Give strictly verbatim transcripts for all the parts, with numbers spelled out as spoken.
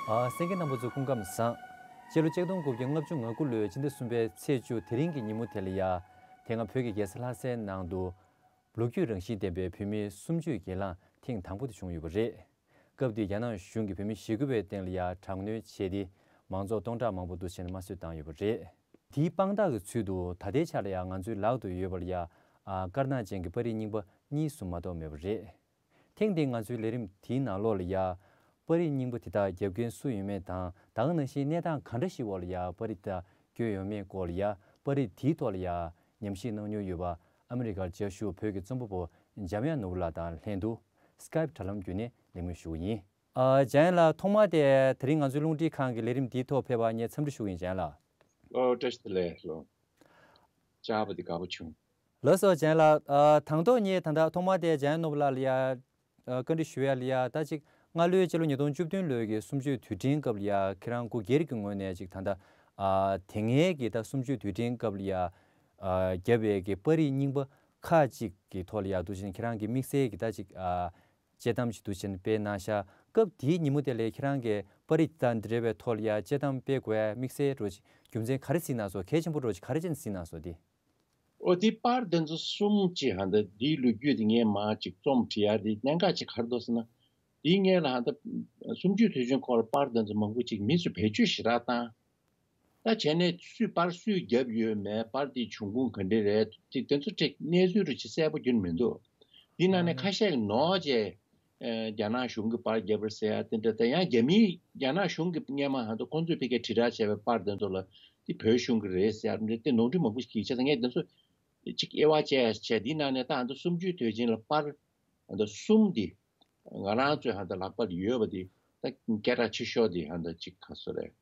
ཨ། གསན་མཁན་རྣམ་པ་ཚོ་སྐུ་ཁམས་བཟང་། སྤྱི་ལོ་ཆིག་སྟོང་དགུ་བརྒྱ་ལྔ་བཅུ་ང་དགུ་ལོའི་སྤྱི་ཟླ་གསུམ་པའི་ཚེས་བཅུ་དེ་རིང་གི་ཉིན་མོ་དེ་ལ་ཡ། དེ་སྔ་བོད་ཀྱི་རྒྱལ་ས་ལྷ་སའི་ནང་དུ། ལོ་རྒྱུས་རང་བཞིན་ལྡན་པའི་བོད་མིའི་གསུམ་བཅུའི་གྱེན་ལངས་ཐེངས་དང་པོ་དེ་བྱུང་ཡོད་པ་རེད། སྐབས་དེའི་རྒྱ་ནག་གཞུང་གིས་བོད་མི་ཞེ་དགུ་བའི་སྟེང་ལ་ཡ་དྲག་གནོན་བྱས་ཏེ། མང་ཚོགས་སྟོང་ཕྲག་མང་པོ་འདུ་བྱས་ནས་དམར་གསོད་བཏང་ཡོད་པ་རེད། དེའི་དཔང་རྟགས་ཀྱི་ཚུལ་དུ་ད་ལྟའི་ཆ་ལ་ཡ་ང་ཚོའི་ལག་ཏུ་ཡོད་པ་ལ་ཡ། ཨ། དཀར་ནག་ཅན་གྱི་པར་རིས་རྙིང་པ་གཉིས་སུ་མ་གཏོགས་མེད་པ་རེད། ཐེངས་འདིའི་ང་ཚོའི་ལས་རིམ་དེའི་ནང་ལོགས་ལ་ཡ། པར་རིས་རྙིང་པ་དེ་དག་རྒྱབ་མཁན་སུ་ཡོད་མེད་དང་། ད་ག་ནང་བཞིན་གནས་སྟངས་ག་འདྲ་ཞིག་འོག་ལ་ཡ་པར་རིས་དེ་དག་བསྐྱོན་ཡོད་མེད་སྐོར་ལ་ཡ། པར་རིས་དེའི་ཐོག་ལ་ཡ་ཉམས་ཞིབ་གནང་མྱོང་ཡོད་པ་ཨ་མི་རི་ཀར་བཅའ་བཞུགས་བོད་ཀྱི་རྩོམ་པ་པོ་འཇམ་དབྱངས་ནོར་བུ་ལགས་དང་ལྷན་དུ་སི་ཀའེབ་དྲ་ལམ་བརྒྱུད་ནས་གླེང་མོལ་ཞུ་གི་ཡིན། ཨ། འཇམ་དབྱངས་ལགས། ཐོག་མར་དེ་དེ་རིང་ང་ཚོའི་རླུང་འཕྲིན་ཁང་གི་ལས་རིམ་འདིའི་ཐོག་ཕེབས་པར་ངས་འཚམས་འདྲི་ཞུ་གི་ཡིན། འཇམ་དབྱངས་ལགས། ཨོ། བཀྲ་ཤིས་བདེ་ལེགས། ལོ། བཅར་བ་འདི་དགའ་པོ་བྱུང་། ལགས་སོ། འཇམ་དབྱངས་ལགས། ཨ། དང་ཐོག་ངས་ད་ལྟ་ཐོག་མར་དེ་འཇམ་དབྱངས་ནོར་བུ་ལགས་ལ་ཡ། ཨ། བཀའ་འདྲི་ཞུ་ཡ་ལ་ཡ། ད་ཅིག་སྔ་ལོའི་སྤྱི་ལོ་ཉིས་སྟོང་བཅུ་བདུན་ལོའི་གི་གསུམ་བཅུའི་དུས་དྲན་སྐབས་ལ་ཡ། ཁྱེད་རང་སྐུ་སྒེར་གྱི་ངོས་ནས་ཅིག་ད་ལྟ། ཨ། དེ་སྔའི་གི་ད་གསུམ་བཅུའི་དུས་དྲན་སྐབས་ལ་ཡ། ཨ། བརྒྱབ་པའི་གི་པར་རིས་རྙིང་པ་ཁག་ཅིག་གི་ཐོག་ལ་ཡ་འདུག་ཅིང་། ཁྱེད་རང་གི་དམིགས་བསལ་གྱི་ད་ཅིག། ཨ། དཔྱད་གཏམ་ཅིག་འདུག་ཅིང་སྤེལ་གནང་ཤག་སྐབས་དེའི་ཉིན་མོ་དེ་ལ་ཁྱེད་རང་གིས་པར་རིས་དང་འབྲེལ་བའི་ཐོག་ལ་ཡ་དཔྱད་གཏམ་སྤེལ་དགོས་ཡ་དམིགས་བསལ་རོ་ཅིག་རྒྱུ་མཚན་ག་རེ་གཟིགས་གནང་སོང་། གལ་ཆེན་པོ་རོ་ཅིག་ག་རེ་བྱས་ནས་གཟིགས་གནང་སོང་དེ། ཨོ། དེ་པར་དེ་ཚོ་གསུམ་ཅིག་ཧ་ད་དེའི་ལོ་རྒྱུས་དེ་ངས་མར་ཅིག་རྩོམ་བྲིས་ཡ་དེ་གནད་འགག་ཅིག་ག་རེ་འདུག་ཟེར་ན། དེའི་སྔོན་ལ་ཧ་ད་གསུམ་བཅུའི་དུས་ཆེན་སྐོར་ལ་པར་དེ་ཚོ་མང་པོ་ཅིག་མི་ཚོས་བེད་སྤྱོད་ཞེ་དྲག་བཏང་། ད་བྱས་ནས་སུས་པར་སུས་བརྒྱབ་ཡོད་མེད། པར་དེའི་བྱུང་ཁུངས་ག་འདྲ་རེད། ཅིག་དེ་ཚོ་ཅིག་གནས་ཚུལ་རུ་ཅིག་གསལ་པོ་རྒྱུན་མི་འདུག་དེ་ནང་ནས་ཁ་ཤས་ཀྱིས་ནོར་བྱས། ཨ། རྒྱ་ནག་གཞུང་གིས་པར་བརྒྱབ་པ་རེད་ཟེར་ཡ་དེ་འདྲ། དེ་ཡང་རྒྱ་མིས། རྒྱ་ནག་གཞུང་གིས་སྔོན་མ་ཧ་ད་ཁོང་ཚོས་ཕ་གིར་དྲིལ་བསྒྲགས་བྱས་པའི་པར་དེ་ཚོ་ལ་དེ་བོད་གཞུང་གི་རེད་ཟེར་ཡ་འདྲ་དེ་ནོར་འཁྲུལ་མང་པོ་ཞིག་གིས་བྱས་ཙང་། ངས་དེ་ཚོ་ཅིག་དབྱེ་བ་དཔྱད་བྱས། དེའི་ནང་ནས་ད་ཧ་ད་གསུམ་བཅུའི་དུས་ཆེན་ལ་པར་ཧ་ད་གསུམ་དེ། ང་རང་ཚོའི་ཧ་ད་ལག་པར་ཡོད་པ་དེ་ད་སྐད་གྲགས་ཆེ་ཤོས་དེ་ཧ་ད་ཅིག་ག་ཚོད་རེད།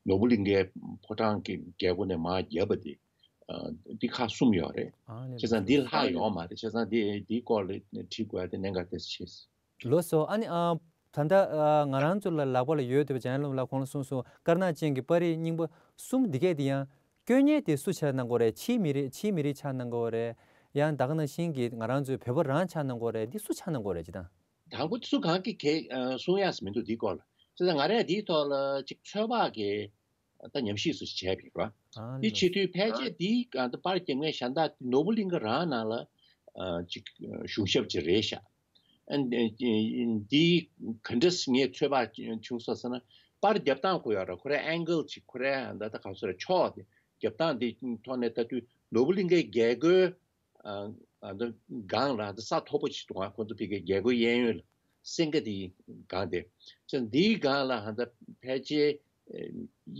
ནོར་བུ་གླིང་ཀའི་ཕོ་བྲང་གི་རྒྱལ་སྒོ་ནས་མར་བརྒྱབ་པ་དེ། ཨ། འདི་ཁག་གསུམ་ཡོད་རེད། ཨ་ནི་བྱས་ཙང་འདི་ལྷག་ཡོད་མ་རེད། བྱས་ཙང་འདི་འདིའི་སྐོར་ལ་དྲི་དགོས་ཡ་དེ་གནད་འགག་ཏོག་ཙམ་ཆེ། ལགས་སོ། ཨ་ནི། ཨ། ད་ལྟ། ཨ། ང་རང་ཚོ་ལ་ལག་པ་ལ་ཡོད་བསྡད་པ་འཇམ་དབྱངས་ལགས་ཁོང་ལ་གསུངས་སོང་། དཀར་ནག་ཅན་གྱི་པར་རིས་རྙིང་པ་གསུམ་འདི་གས་དེ་ཡང་བསྐྱོན་མཁན་དེ་སུ་ཆགས་གནང་གི་ཡོད་རེད། ཕྱིའི་མི་རིགས། ཕྱིའི་མི་རིགས་ཆགས་གནང་གི་ཡོད་རེད། ཡང་ད་ག་ནང་བཞིན་གྱི་ང་རང་ཚོའི་བོད་པ་རང་ཆགས་གནང་གི་ཡོད་རེད། འདི་སུ་ཆགས་གནང་གི་ཡོད་རེད། སྤྱིར་བཏང་། དང་པོ་སུ་གང་གིས་གས། ཨ། གསུང་ཡག་མི་འདུག་འདིའི་སྐོར་ལ། བྱས་ཙང་ང་རས་འདིའི་ཐོག་ལ་ཅིག་ཚོད་དཔག་གི་ད་ཉམས་ཞིབ་སུ་བྱས་པ་ཡིན་ར། ཨ་ནི། འདི་བྱེད་དུས་ཕལ་ཆེར་འདིའི་ད་པར་རྒྱབ་མཁན་གཞན་དག་ནོར་བུ་གླིང་ག་རང་ནང་ལ། ཨ། ཅིག་གཞུང་ཞབས་ཅིག་རེད་ཤག་ཨ། འདི་ག་འདྲས་ངས་ཚོད་དཔག་བྱུང་སོང་ཟེར་ན། པར་རྒྱབ་སྟངས་ཁོ་ཡོད་ར། ཁོ་རའི་ཨེང་གལ་ཅིག་ཁོ་རའི་ད་ད་ག་ཚོད་ར། ཕྱོགས་དེ། རྒྱབ་སྟངས་དེ་ཐོག་ནས་ལྟ་དུས་ནོར་བུ་གླིང་གའི་རྒྱལ་སྒོའི། ཨ། ཨ། འདི་སྒང་ལ་འདི་ས་མཐོ་པོ་ཅིག་འདུག་ག་ཁོ་ཚོ་ཕ་གིའི་རྒྱལ་སྒོའི་གཡས་གཡོན་ལ་སེང་གེ་དེའི་སྒང་དེ། ཅེས་འདིའི་སྒང་ལ་ཧ་ད་ཕལ་ཆེར་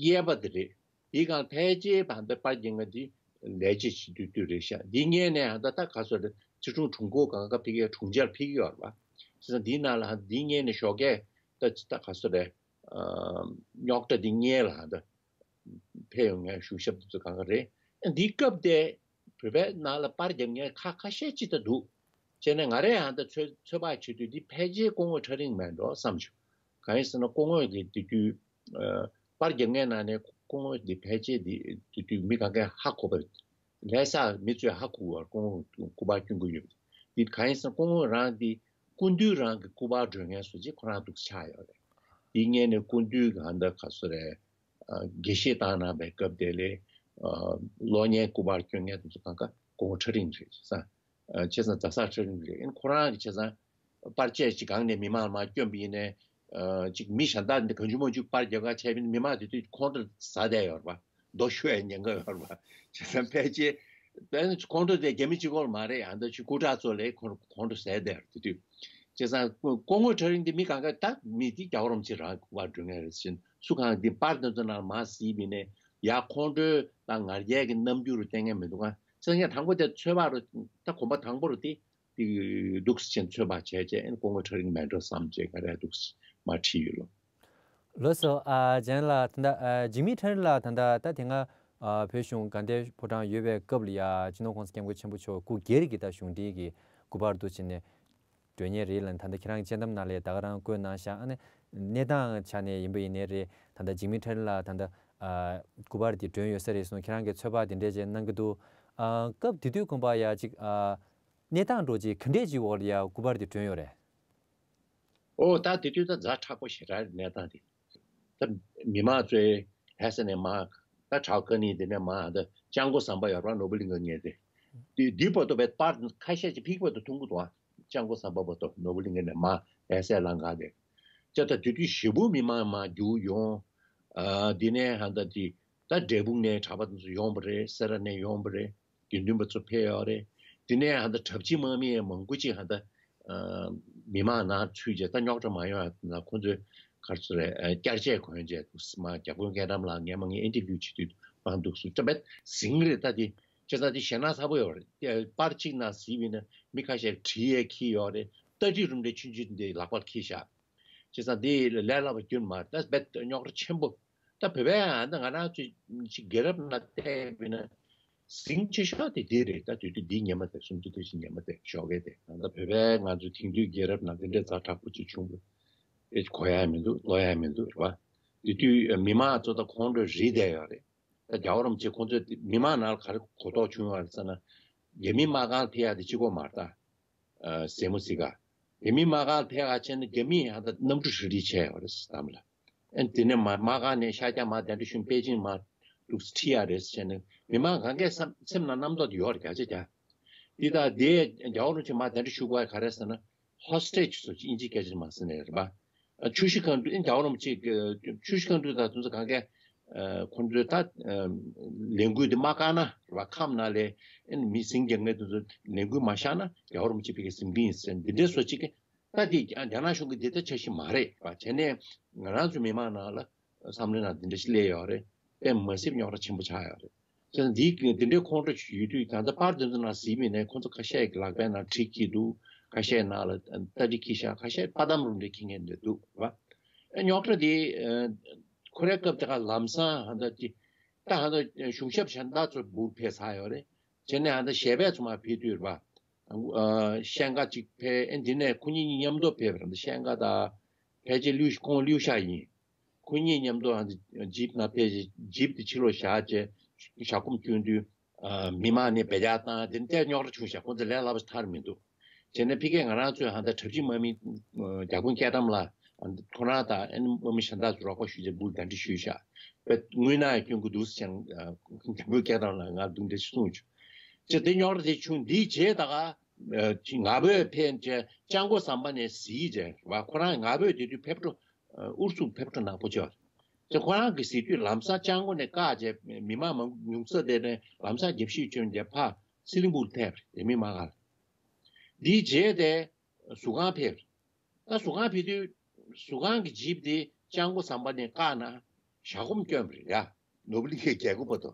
གཡས་པ་དེ་རེད། དེའི་སྒང་ཕལ་ཆེར་ཧ་ད་པར་རྒྱབ་མཁན་དེ་ལས་བྱེད་བྱེད་དུས་དུས་རེད་ཤག་འདིའི་སྔོན་ནས་ཧ་ད་ད་ག་ཚོད་རེད། ཚེ་སྲུང་དྲུང་འགོ་སྒང་ག་ཕ་གིའི་དྲུང་ཆེར་ཕེབས་ཀྱི་ཡོད་རེད་པ། བྱས་ཙང་འདིའི་ནང་ལ་ཧ་འདིའི་སྔོན་ནས་ཞོགས་ཀས་ད་ད་ག་ཚོད་རེད། ཨ། རྙོག་དྲ་འདི་སྔོན་ལ་ཧ་ད། ཕེབས་ཡོང་མཁན་གཞུང་ཞབས་དེ་ཚོ་གང་ག་རེད། འདི་སྐབས་དེ་བོད་པའི་ནང་ལ་པར་རྒྱབ་མཁན་ཁ་ཁ་ཤས་ཅིག་ད་འདུག་བྱས་ནས་ང་རས་ཡང་ད་ཚོད་ཚོད་དཔག་བྱེད་དུས་འདི་ཕལ་ཆེར་སྐུ་ངོ་ཁྲ་རིང་མེད་འགྲོ་བསམ་བྱུང་། གང་ཡིན་ཟེར་ན་སྐུ་ངོ་གི་དེ་དུས། ཨ། པར་རྒྱབ་མཁན་ནང་ནས་སྐུ་ངོ་འདི་ཕལ་ཆེར་འདི་དེ་དུས་མི་གང་གས་ཧ་གོ་བ། ལྷ་ས་མི་ཚོས་ཧ་གོ་བར་སྐུ་ངོ་སྐུ་པར་སྐྱོན་གྱི་ཡོད། འདི་གང་ཡིན་ཟེར་ན་སྐུ་ངོ་རང་འདི་སྐུ་མདུན་རང་གི་སྐུ་པར་སྒྲོན་མཁན་སུ་ཅིག་ཁོ་རང་འདུག་ཆགས་ཡོད་རེད། དེའི་སྔོན་ནས་སྐུ་མདུན་གྱི་ཧ་ད་ག་ཚོད་རེད། ཨ། དགེ་བཤེས་བཏང་གནང་བའི་སྐབས་དེ་ལས། ཨ། གློག་བརྙན་སྐུ་པར་སྐྱོན་མཁན་དེ་ཚོ་གང་ག་སྐུ་ངོ་ཁྲ་རིང་རེད་བྱས་ཙང་། ཨ། བྱས་ཙང་རྡ་སར་ཁྲ་རིང་རེད། ཨ་ནི་ཁོ་རང་གི་བྱས་ཙང་པར་ཆས་ཅིག་སྒང་ནས་མི་མང་ལ་མར་སྐྱོན་པ་ཡིན་ནའི། ཨ། ཅིག་མི་གཞན་དག་འདི་གང་བྱུང་མང་བྱུང་པར་རྒྱག་ག་བྱས་པ་ཡིན་ན་མི་མང་དེ་དུས་ཁོང་ཁྲོ་ཟ་བསྡད་ཡོད་རེད་པ། མདོ་ཤོད་ཡ་ཉེན་ཁ་ཡོད་རེད་པ། བྱས་ཙང་ཕལ་ཆེར་ད་ནི་ཁོང་ཁྲོ་དེ་རྒྱ་མི་གཅིག་པོ་ལ་མ་རེད། ཨ། ད་ཅིག་སྐུ་དྲག་ཚོ་ལ་ཁོང་ཁོང་ཁྲོ་ཟ་བསྡད་ཡོད་རེད་དེ་དུས། བྱས་ཙང་སྐུ་ངོ་ཁྲ་རིང་འདི་མི་གང་ག་ད་མི་འདི་རྒྱལ་བ་རིན་པོ་ཆེ་རང་སྐུ་པར་སྒྲོན་མཁན་རེད་ཟེར། སུ་གང་འདི་པར་དེ་ཚོ་ནང་མར་གཟིགས་པ་ཡིན་ནའི་ཡ་ཁོང་ཁྲོ་དང་ང་རྒྱལ་གྱི་རྣམ་འགྱུར་རུ་བསྟན་མཁན་མི་འདུག་ག་བྱས་ཙང་ངས་དང་པོ་དེ་ཚོད་དཔག་རུ་ད་གོམ་པ་དང་པོ་རུ་དེ་དེ་འདུག་སེ་བྱས་ཚོད་དཔག་བྱས་བྱས། ཨ་ནི་སྐུ་ངོ་ཁྲ་རིང་མེད་འགྲོ་བསམ་བྱས་ང་རས་འདུག་སེ་མར་བྲིས་ཡོད་ལོ། ལགས་སོ། ཨ། འཇམ་ལགས་ད་ལྟ། ཨ། འཇིགས་མེད་ཁྲ་རིང་ལགས་ད་ལྟ་ད་དེ་སྔ། ཨ། བོད་གཞུང་དགའ་ལྡན་ཕོ་བྲང་ཡོད་པའི་སྐབས་ལ་ཡ་སྤྱི་ནོར་༸གོང་ས་༸སྐྱབས་མགོན་ཆེན་པོ་མཆོག་སྐུ་སྒེར་གྱི་ད་གཞུང་འབྲེལ་གྱི་སྐུ་པར་དུ་བྱས་ནས་སྒྲོན་མཁན་རེད་ལབ་ནས་ད་ལྟ་ཁྱེད་རང་གི་དཔྱད་གཏམ་ནང་ལ་ད་ག་རང་བཀོད་གནང་ཤག་ཨ་ནི་གནས་སྟངས་ཆ་ནས་ཡིན་པ་ཡིན་ནའི་རེད། ད་ལྟ་འཇིགས་མེད་ཁྲ་རིང་ལགས་ད་ལྟ། ཨ། སྐུ་པར་དེ་སྒྲོན་ཡོད་ས་རེད་གསུངས། ཁྱེད་རང་གིས་ཚོད་དཔག་དེ་འདྲས་ཅིག་གནང་གི་འདུག་ཨ། སྐབས་དེ་དུས་ཁོམ་པ་ཡ་ཅིག་ཨ། གནས་སྟངས་འདྲ་ཅིག་ག་འདྲས་ཅིག་འོག་ལ་ཡ་སྐུ་པར་དེ་སྒྲོན་ཡོད་རེད། ཨོ། ད་དེ་དུས་ད་ཛ་དྲག་པོ་ཞེ་དྲག་རེད་གནས་སྟངས་དེ། ད་མི་མང་ཚོས་ལྷ་ས་ནས་མར་ད་བྲག་དཀར་རྙིང་དེ་ནས་མར་ད་སྤྱང་ཀོ་ཟམ་པ་ཡོད་རེད་པ། ནོར་བུ་གླིང་ག་ངེས་ཏེ་དེ་དེ་བར་དུ་བས་པར་ཁ་ཤས་ཅིག་ཕིག་བར་དུ་མཐོང་གི་འདུག་ཨ། སྤྱང་ཀོ་ཟམ་པ་བར་དུ་ནོར་བུ་གླིང་ག་ནས་མར་ལྷ་སའི་ལམ་ཁ་དེ། ཅེས་ད་དེ་དུས་ཞེ་པོ་མི་མང་མར་རྒྱུགས་ཡོང་། ཨ་དེ་ནས་ཧ་ད་དེ་ད་འབྲས་སྤུངས་ནས་གྲྭ་པ་དེ་ཚོ་ཡོང་བ་རེད། སེ་ར་ནས་ཡོང་བ་རེད། དགེ་འདུན་པ་ཚོ་ཕེབས་ཡོད་རེད། དེ་ནས་ཧ་ད་གྲྭ་བཞི་དམག་མི་ཡང་མང་པོ་ཅིག་ཧ་ད་མི་མང་ནང་ཚུད་བྱས་ད་རྙོག་དྲ་མ་ཡོང་ཡ་ན་ཁོང་ཚོས་ག་རེ་ཟེར་རེད། བསྐྱར་དཔྱད་གོན་བྱས་འདུག་སེ་མར་རྒྱ་དཔོན་སྐལ་བཟང་ལགས་སྔས་མ་ངས་ཨིན་ཊར་བིའུ་བྱེད་དུས་མར་འདུག་སེ་ཅོ་པད་ཟིང་རེད། ད་དེ་བྱས་ཙང་དེ་ཞེད་སྣང་ཚ་པོ་ཡོད་རེད། པར་གཅིག་ནང་གཟིགས་པ་ཡིན་ན་མི་ཁ་ཤས་བྲིས་ཡས་འཁྱེར་ཡོད་རེད། ཏ་གྲི་རུམ་འདྲ་ཆུང་ཆུང་འདི་ལག་པར་འཁྱེར་བཞག་བྱས་ཙང་འདི་ལས་སླ་བ་རྒྱུན་མ་རེད། ད་རྦད་རྙོག་དྲ་ཆེན་པོ། ད་བོད་པའི་ཨ་ད་ང་རང་ཚོ་ཅིག་རྒྱལ་རབས་ནང་བལྟས་པ་ཡིན་ན་ཟིང་ཆེ་ཤོས་དེ་འདི་རེད། ད་དུས་དུས་འདི་ཉེས་མ་དེ་སུམ་ཅུ་དེ་བཞིན་ཉེས་མ་དེ་ཞོགས་ཀས་དེ་ད་བོད་པའི་ང་ཚོ་དེང་དུས་རྒྱལ་རབས་ནང་འདི་འདྲའི་ཛ་དྲག་པོ་ཅིག་བྱུང་བ་ཨེ་གོ་ཡ་མི་འདུག་ལོ་ཡ་མི་འདུག་རེད་བ། དེ་དུས་མི་མང་ཚོ་ད་ཁོང་ཁྲོ་རི་བསྡད་ཡོད་རེད། ད་རྒྱལ་བ་རིན་པོ་ཆེ་ཁོང་ཚོས་མི་མང་ནང་ལ་ག་རེ་གོ་རྟོགས་བྱུང་བ་རེད་ཟེར་ན། རྒྱ་མི་དམག་ཁང་ལ་ཕེབས་ཡ་དེ་གཅིག་པོ་མ་རེད་ད། ཟེ་མོ་ཟི་ག་རྒྱ་མི་དམག་ཁང་ལ་ཕེབས་ཡ་བྱས་ན་རྒྱ་མི་ཧ་ད་གནམ་གྲུ་ཧྲིལ་ཧྲིལ་ཆད་ཡོད་རེད་ཟེར་གཏམ་ལ། ཨ་ནི་དེ་ནས་མ་དམག་ཁང་ནས་ཤར་རྒྱག་མ་གདན་འདྲེན་ཞུ་པེ་ཅིང་མ་འདུག་ཁྲིད་ཡ་རེད་ཟེར་ནས་མི་མང་གང་གའི་སེམས་སེམས་ནང་རྣམ་རྟོག་དེ་ཡོད་རེད་རྒྱ་ཆེ་རྒྱ། འདི་དང་དེ་རྒྱལ་བ་རིན་པོ་ཆེ་མ་གདན་འདྲེན་ཞུ་དགོས་ཡ་ག་རེ་ཟེར་ན། ཧོ་སི་ཊེཇ་སོགས་ཀྱི་དབྱིན་ཇིའི་སྐད་ཆ་མ་ཟེར་ནས་རེད་པ། ཆུ་བཞི་སྒང་དྲུག་ཨེ་རྒྱལ་བ་རིན་པོ་ཆེ་གི་ཆུ་བཞི་སྒང་དྲུག་དང་དེ་ཚོ་གང་གས་ཁོང་ཚོས་ད་ལས་འགུལ་དེ་མ་བཀག་ན་རེད་པ། ཁམས་ནང་ལ་ཨེ་མི་ཟིང་རྒྱག་མཁན་དེ་ཚོ་ལས་འགུལ་མ་བཞག་ན་རྒྱལ་བ་རིན་པོ་ཆེ་ཕ་གིར་གཟིམ་གི་ཡིན་ཟེར་འདི་འདྲའི་བཟོ་ཅིག་གི་ད་དེ་རྒྱ་ནག་གཞུང་གི་འདི་ལྟ་འཆར་གཞི་མ་རེད་པ། བྱས་ནས་ང་རང་ཚོ་མི་མང་ནང་ལ་བསམ་བློའི་ནང་འདི་འདྲ་ཞིག་སླེབས་ཡོད་རེད། དཔེ་མ་སྲིད་རྙོག་དྲ་ཆེན་པོ་ཆགས་ཡོད་རེད། བྱས་ཙང་འདི་འདི་འདྲའི་ཁོང་ཁྲོ་ཡོད་དུས་ད་ལྟ་པར་འདི་ཚོ་ནང་གཟིགས་པ་ཡིན་ན་ཁོང་ཚོ་ཁ་ཤས་ཀྱི་ལག་པའི་ནང་གྲི་འཁྱེར་འདུག་ཁ་ཤས་ནང་ལ་ཏ་གྲི་འཁྱེར་ཤག་ཁ་ཤས་པར་དམ་རུམ་འདྲ་འཁྱེར་མཁན་འདྲ་འདུག་རེད་པ། རྙོག་དྲ་འདི་ཁོ་རའི་སྐབས་དེ་ག་ལམ་སང་ཧ་ད་ཅི་ད་ཧ་ད་གཞུང་ཞབས་གཞན་དག་ཚོ་འབུར་ཕེབས་ཚར་ཡོད་རེད། བྱས་ནས་ཧ་ད་གཞས་པ་ཚོ་མར་ཕེབས་དུས་རེད་པ། ཤན་ཀ་གཅིག་ཕེབས། ཨེ་འདི་ནས་ཁོ་གཉིས་གཉིས་མཉམ་དུ་ཕེབས་པ་རེད། ཤན་ཀ་དང་ཕལ་ཆེར་ལུས་ཁོང་ལུས་ཤག་ཡིན། ཁོ་གཉིས་མཉམ་དུ་ཨ་ནི་ཇིབ་ནང་ཕེབས་རྗེས་ཇིབ་དེ་ཕྱི་ལོགས་བཞག་རྗེས་ཞག་སྒོམ་སྐྱོན་དུས་ཨ་མི་མང་ནས་འབད་རྒྱག་བཏང་། དེ་ནས་རྙོག་དྲ་བྱུང་ཤག་ཁོང་ཚོ་ལས་སླ་པོ་ཞིག་ཐར་མི་འདུག་བྱས་ནས་ཕ་གིར་ང་རང་ཚོས་ཧ་ད་གྲྭ་བཞི་དམག་མི་རྒྱ་དཔོན་སྐལ་བཟང་ལགས་ཁོ་རང་དང་ཨ་ནི་དམག་མི་གཞན་དག་ཚོ་རོགས་པ་ཞུས་རྗེས་འབུར་གདན་འདྲེན་ཞུས་ཤག་དཔེ་དངོས་གནས་སྐྱོན་གྱི་འདུག་ཟེར་ནས་རྒྱ་དཔོན་སྐལ་བཟང་ལགས་ང་ལ་འདུག་འདྲ་ཞིག་གསུངས་བྱུང་། ཅེས་དེ་རྙོག་དྲ་དེ་བྱུང་། འདིའི་རྗེས་ད་ག་ཅིག་ང་ཕོད་ཕེབས་རྗེས་སྤྱང་ཀོ་ཟམ་པ་ནས་གཟིགས་རྗེས་རེད་པ། ཁོ་རང་ང་ཕོད་དེ་དུས་ཕེབས་འགྲོ་ཨུ་ཚུགས་ཕེབས་འགྲོ་ནག་པོ་བྱས་པ་རེད། ཅེས་ཁོ་རང་གིས་གཟིགས་དུས་ལམ་སང་སྤྱང་ཀོ་ནས་བཀག་རྗེས་མི་མང་མང་ཉུང་ས་དེ་ནས་ལམ་སང་རྒྱབ་བཤིག་བྱུང་རྗེས་ཕར་སི་ལིང་སྦུག་ལ་ཐེབས་པ་རེད། རྒྱ་མི་དམག་སྒར་ལ། འདིའི་རྗེས་དེ་ཟུར་ཁང་ཕེབས་རེད། ད་ཟུར་ཁང་ཕེབས་དུས་ཟུར་ཁང་གི་ཇིབ་དེ་སྤྱང་ཀོ་ཟམ་པ་ནས་བཀག་ན་ཞག་སྒོམ་སྐྱོན་པ་རེད་ཡ། ནོར་བུ་གླིང་གའི་རྒྱལ་སྒོ་བར་དུ།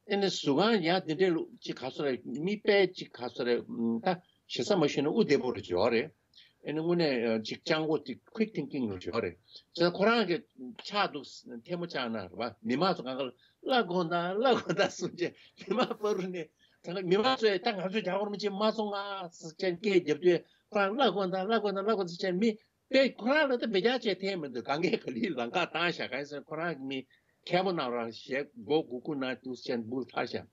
ཨེ་ནས་ཟུར་ཁང་ཡང་དེ་འདྲའི་ལུགས་ཅིག་ག་ཚོད་རེད། མི་དཔེ་ཅིག་ག་ཚོད་རེད། ད་ཞེ་ས་མ་ཞུས་ན་དབུ་བདེ་པོ་རེ་བྱོས་རེད། ཨེ་ནས་དངོས་གནས་ཅིག་སྤྱང་ཀོ་ཅིག་quick thinking རེ་བྱོས་རེད། ཅེས་ཁོ་རང་གི་ཆགས་འདུག་ཐལ་མོ་བཅག་ན་རེད་པ། མི་མང་ཚོ་གང་ག་ལ་སླར་དགོངས་དག་སླར་དགོངས་དག་གསུངས་རྗེས་མི་མང་བར་རུ་ནས་ད་མི་མང་ཚོས་ད་ང་ཚོས་རྒྱལ་བ་རིན་པོ་ཆེ་མ་སོང་ང་ཟེར་བྱས་སྐད་རྒྱབ་དུས་ཁོ་རང་སླར་དགོངས་དག་སླར་དགོངས་དག་སླར་དགོངས་དག་ཟེར་བྱས་མི་དཔེ་ཁོ་རང་ལ་ད་འབད་རྒྱག་བྱས་ཐལ་མི་འདུག་གང་གས་ག་ལེར་ལམ་ཁ་བཏང་བཞག་གང་ཡིན་ཟེར་ན་ཁོ་རང་གི་མི་མཁན་པོ་རྣམས་རང་ཞལ་མགོ་གུག་གུག་ནང་དུ་ཅན་འབུར་ཐར་བཞག་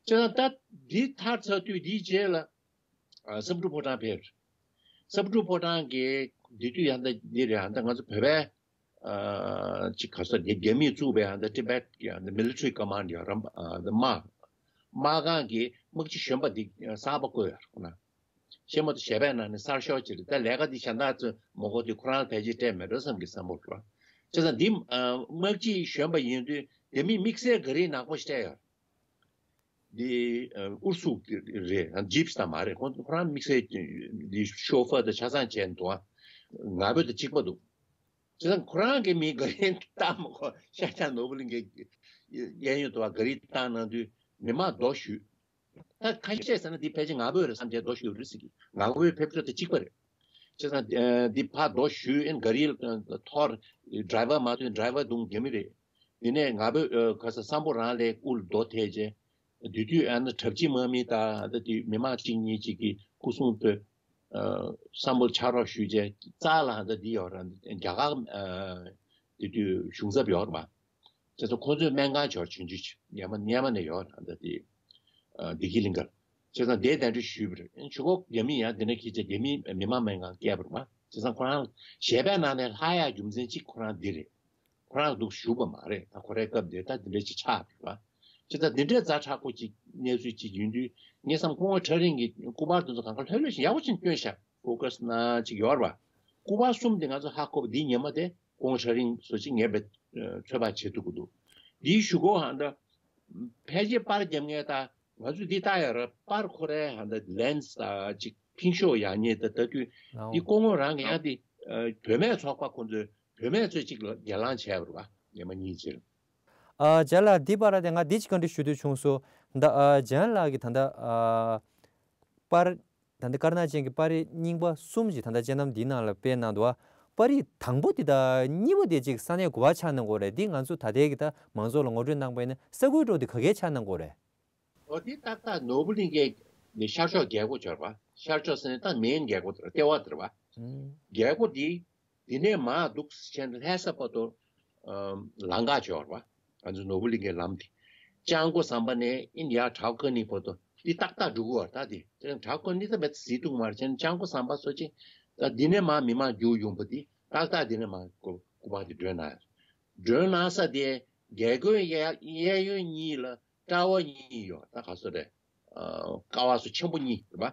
ཅེས་ད་འདི་ཐར་ཚར་དུས་འདིའི་རྗེས་ལ་ཨ་བསམ་གྲུབ་ཕོ་བྲང་ཕེབས། བསམ་གྲུབ་ཕོ་བྲང་གི་འདི་དུས་ཡང་ད་འདི་རེད། ཡང་ད་ང་ཚོ་བོད་པའི་ཨ་ཅིག་ག་ས་རྒྱ་རྒྱ་མིས་བཙུགས་པའི་ཡང་ད་ཊི་བེཊ་ཡང་ད་མི་ལི་ཊ་རི་ཀ་མན་ཌི་ཡང་རམ་ཨ་ད་དམག་དམག་ཁང་གི་དམག་སྤྱི་གཞོན་པ་འདི་གསར་པ་བསྐོས་ཡོད་རེད་ཁོ་ན། ཤེས་མ་ཐུབ་ཞལ་པའི་ནང་ནས་གསར་ཤོག་ཅིག་རེད། ད་ལས་ཀ་འདི་གཞན་དག་ཚོས་མ་གོ་དུས་ཁོ་རང་ལ་ཕལ་ཆེར་སྤྲད་མེད་འགྲོ་བསམ་གི་བསམ་བློ་འགྲོ། བྱས་ཙང་འདི་དམག་སྤྱི་གཞོན་པ་ཡིན་དུས་རྒྱ་མིས་དམིགས་བསལ་ག་རེ་ནག་པོ་ཞིག་སྤྲད་ཡོད། འདི་ཨུར་སུག་རེད། ཇིབ་སི་དང་མ་རེད། ཁོང་ཁོ་རང་དམིགས་བསལ་འདི་ཤོ་ཧྥར་དང་ཆ་ཚང་བྱས་འདུག་ང་ཕོད་དང་གཅིག་པ་འདུག་བྱས་ཙང་ཁོ་རང་གི་མི་ག་རེ་བཏང་མ་གོ་ཤ་ཆ་ནོར་བུ་གླིང་གའི་གཡས་གཡོན་དུ་བ་ག་རེ་བཏང་གནང་དུས་མི་མང་རྡོ་གཞུས། ད་ཁ་ཤས་ཟེར་ན་འདི་ཕལ་ཆེར་ང་ཕོད་རེད་བསམ་བྱས་རྡོ་གཞུས་རེད་ཟེར་གི། ང་ཕོད་ཕེབས་ཕྱོགས་དེ་གཅིག་པ་རེད། བྱས་ཙང་འདི་ཕར་རྡོ་གཞུས། ཨེ་ག་རི་ཐོར་ཌ་རའི་ཝར་མ་ཐོན། ཌ་རའི་ཝར་དུང་རྒྱ་མི་རེད། དེ་ནས་ང་ཕོད་ཁ་ས་སམ་བྷོ་རང་ལས་དབུ་ལ་རྡོ་ཐེབས་བྱས། དེ་དུས་ཨ་ནི་གྲྭ་བཞི་དམག་མི་དང་ད་དུས་མི་མང་གཅིག་གཉིས་གཅིག་གིས་སྐུ་སྲུང་དཔོན་སམ་བྷོ་ལ་ཕྱག་རོགས་ཞུས་བྱས་རྩ་ལ་ད་འདི་ཡོད་ར། རྒྱ་གར་དེ་དུས་གཞུང་ཚབ་ཡོད་ར་བ། བྱས་ཙང་ཁོང་ཚོས་སྨན་ཁང་ཆོག་ཆུང་ཆུང་ཅིག་ཉེ་མ་ཉེ་མ་ནས་ཡོད་ར། ད་དེ་བདེ་སྐྱིད་གླིང་གར། བྱས་ཙང་དེ་གདན་འདྲེན་ཞུས་པ་རེད། ཆུ་ཁོག་རྒྱ་མི་ཡང་དེ་འདྲ་ཁྱེད་ཅག་རྒྱ་མི་མི་མང་སྨན་ཁང་བསྐྱལ་བ་རེད་མ། བྱས་ཙང་ཁོ་རང་ཞལ་པའི་ནང་ནས་ལྷག་ཡག་རྒྱུ་མཚན་གཅིག་ཁོ་རང་འདི་རེད། ཁོ་རང་འདུག་བཞུགས་པ་མ་རེད། ད་ཁོ་རའི་སྐབས་དེ་ད་འདི་འདྲ་ཅིག་ཆགས་འདུག་བ། ཅི་ད་འདི་འདྲའི་ཛ་དྲག་པོ་ཅིག་གནས་ཚུལ་ཅིག་ཡིན་དུས་ངས་བསམ་སྐུ་ངོ་ཁྲ་རིང་གི་སྐུ་པར་དེ་ཚོ་གང་ག་ལྷོད་ལྷོད་ཤིག་ཡག་པོ་ཅིག་བསྐྱོན་ཤག་ཕོ་ཀ་སི་ན་ཅིག་ཡོད་རེད་བ། སྐུ་པར་གསུམ་དེ་ང་ཚོ་ཧ་གོ་བ་འདི་ཉི་མ་དེ་སྐུ་ངོ་ཁྲ་རིང་སོ་ཅིག་ངས་བེད་ཚོད་དཔག་བྱེད་ཐུབ་ཀྱི་འདུག་འདིའི་གཞུག་གུ་ཧ་འདྲ་ཕལ་ཆེར་པར་རྒྱབ་མཁན་ད། ང་ཚོས་འདི་ལྟ་ཡ་ར་པར་ཁོ་རའི་ཧ་འདི་ལན་སི་དང་ཅིག་ཕིང་ཤོག་ཡག་ཉེས་དང་ལྟ་དུས་འདི་ལའོ། སྐུ་ངོ་རང་གི་ཡང་འདི་ཨ་བུད་མེད་ཚོགས་པ་ཁོ་ཚོས་བུད་མེད་ཚོས་ཅིག་ལ་སྒེར་ལངས་བྱས་པ་རེད་བ། ཉི་མ་གཉིས་ཅིག་ཨ་རྒྱ་ལགས་འདི་པར་དེ་ང་འདི་ཅིག་བཀའ་འདྲི་ཞུ་འདོད་བྱུང་སོང་། ད་ཨ་རྒྱ་ལགས་ཀྱི་ད་ད་ཨ་པར་ད་འདི་དཀར་ནག་ཅན་གྱི་པར་རིས་རྙིང་པ་གསུམ་ཅིག་ད་ད་སྤྱན་ལམ་འདིའི་ནང་ལ་སྤེལ་གནང་འདུག་ཨ་པར་རིས་དང་པོ་འདི་དང་གཉིས་པ་དེ་ཅིག་ས་གནས་ག་པར་ཆགས་གནང་གི་ཡོད་རེད། འདི་ང་ཚོ་ད་ལྟའི་གི་ད་མང་ཚོགས་ལ་ངོ་སྤྲོད་གནང་པ་ཡིན་ན་ས་ཁུལ་འདྲ་བོ་དེ་ག་གས་ཆགས་གནང་གི་ཡོད་རེད། ཨོ་དེ་ཏག་ཏག་ནོར་བུ་གླིང་གའི་ནི་ཤར་ཕྱོགས་རྒྱལ་སྒོ་འབྱོར་བ། ཤར་ཕྱོགས་ཟེར་ན་ད་མེན་རྒྱལ་སྒོ་དེ་རེད། ལྟེ་བ་དེ་རེད་བ། ཨུམ། རྒྱལ་སྒོ་འདི་འདི་ནས་མར་འདུག་བྱས་ནས་ལྷ་ས་བར་དུ་ཨམ་ལམ་ཁ་འབྱོར་བ། ང་ཚོ་ནོར་བུ་གླིང་གའི་ལམ་དེ། ལྕང་སྒོ་ཟམ་པ་ནས་ཨིན་ཡར་བྲག་ཀ་ནི་བར་དུ་འདི་ཏག་ཏག་འགྲོ་གི་བར་ད་དེ་དེ་རིང་བྲག་ཀ་ནི་ད་མེད་ཟིག་འདུག་མར་བྱས་ནས་ལྕང་སྒོ་ཟམ་པ་སོ་ཅིག་ད་འདི་ནས་མར་མི་མང་རྒྱུག་ཡོང་བ་འདི་ཏག་ཏག་འདི་ནས་མར་སྐུ་སྐུ་པར་དེ་སྒྲོན་གནང་། སྒྲོན་གནང་ས་དེ་རྒྱལ་སྒོའི་གཡས་གཡས་གཡོན་གཉིས་ལ། ཀ་བ་གཉིས་ཡོད། ད་ག་སོ་རེད། ཨ་ཀ་བ་སོ་ཆེན་པོ་གཉིས་རེད་པ།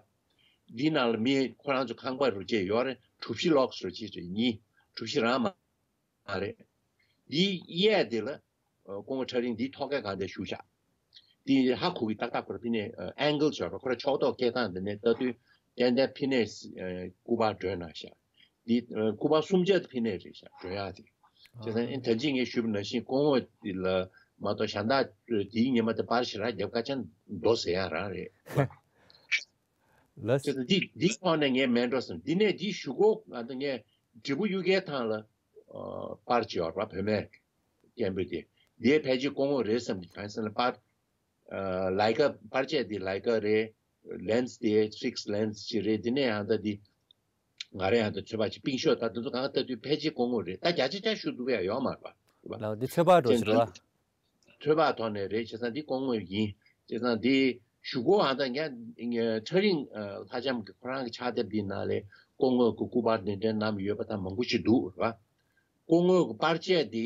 འདི་ནང་ལ་མི་ཁོ་རང་ཚོ་ཁང་པ་རུ་ཆེ་ཡོད་རེད། གྲུ་བཞི་ལོགས་རུ་ཆེ་རེད། གཉིས་གྲུ་བཞི་རང་མ་རེད། འདིའི་གཡས་དེ་ལ་ཨ་སྐུ་ངོ་ཁྲ་རིང་འདིའི་ཐོག་ཁའི་སྒང་དེ་བཞུགས་ཤག་འདི་ཧ་གོ་གི་ཏག་ཏག་ཁོ་ར་ཕི་ནས་ཨ་ཨེང་གལ་ཆོག་ར་ཁོ་ར་ཕྱོགས་གཏོགས་སྐད་གདངས་འདི་ནས་ལྟ་དུས་ཏན་ཏན་ཕི་ནས་ཨ་སྐུ་པར་སྒྲོན་གནང་ཤག་འདི་ཨ་སྐུ་པར་གསུམ་ཆ་དེ་ཕི་ནས་རེད་ཤག་སྒྲོན་ཡག་དེ། བྱས་ཙང་ཨ་ནི་ད་ཅི་ངས་ཞུས་པ་ནང་བཞིན་སྐུ་ངོ་འདི་ལ་མ་གཏོགས་གཞན་དག་དེའི་ཉི་མ་དེ་པར་ཞེ་དྲག་རྒྱབ་དཀའ་ཆེན་འདུག་ཟེར་ཡག་རང་རེད། ལགས། བྱས་ཙང་འདི་འདིའི་ཐོག་ནས་ངས་མེད་འགྲོ་བསམ། འདི་ནས་འདི་གཞུག་གུ་ང་ད་ངས་འབྲས་བུ་གཡུ་རྒྱལ་ཐང་ལ་ཨ་པར་ཅིག་ཡོད་ར་བུད་མེད་སྐད་འབོད་དེ། འདིའི་ཕལ་ཆེར་སྐུ་ངོ་རེད་བསམ་གི། གང་ཡིན་ཟེར་ན་པར་ཨ་ལས་ཀ་པར་ཆས་འདི་ལས་ཀ་རེད། ལེན་སི་དེ་ཕིག་སི་ལེན་སི་ཅིག་རེད། འདི་ནས་ཡང་ད་འདི་ང་རང་ཡང་ད་ཚོད་དཔག་ཅིག་པིང་ཤོག་ད་འདི་ཚོ་གང་ལྟ་དུས་ཕལ་ཆེར་སྐུ་ངོ་རེད། ད་བརྒྱ་ཆ་བརྒྱ་ཞུ་ཐུབ་ཡ་ཡོད་མ་རེད་པ། ལགས་འདི་ཚོད་དཔག་འགྲོ་ཕྱིར་བ། ཚོད་དཔག་ཐོག་ནས་རེད། བྱས་ཙང་འདི་སྐུ་ངོ་ཡིན། བྱས་ཙང་འདི་གཞུག་གུ་ཨ་ད་ངས་ཁྲ་རིང་ལྷ་ལྕམ་གྱི་ཁོ་རང་གི་ཕྱག་དེབ་འདི་ནང་ལས་སྐུ་ངོ་གི་སྐུ་པར་འདི་འདྲའི་བསྣམས་ཡོད་པ་ད་མང་པོ་ཞིག་འདུག་རེད་པ། སྐུ་ངོ་གི་པར་ཆས་འདི་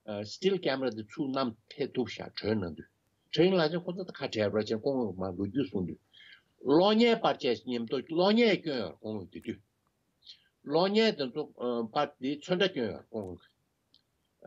ཨ་སི་ཊིལ་ཀེམ་ར་དེ་ཚུར་བསྣམས་ཕེབས་ཐུབ་ཤག་གྲོན་གནང་དུས། ཁྲ་རིང་ལྷ་ལྕམ་ཁོ་ཚོ་ད་ཁ་བྲལ་བར་བྱས་སྐུ་ངོ་མ་ལོ་རྒྱུས་གསུངས་དུས། གློག་བརྙན་པར་ཆས་མཉམ་དུ་གློག་བརྙན་བསྐྱོན་ཡོད་སྐུ་ངོ་དེ་དུས། གློག་བརྙན་དེ་ཚོ་ཨ་པར་དེ་ཚོན་ཁྲ་བསྐྱོན་ཡོད་སྐུ་ངོ་གི།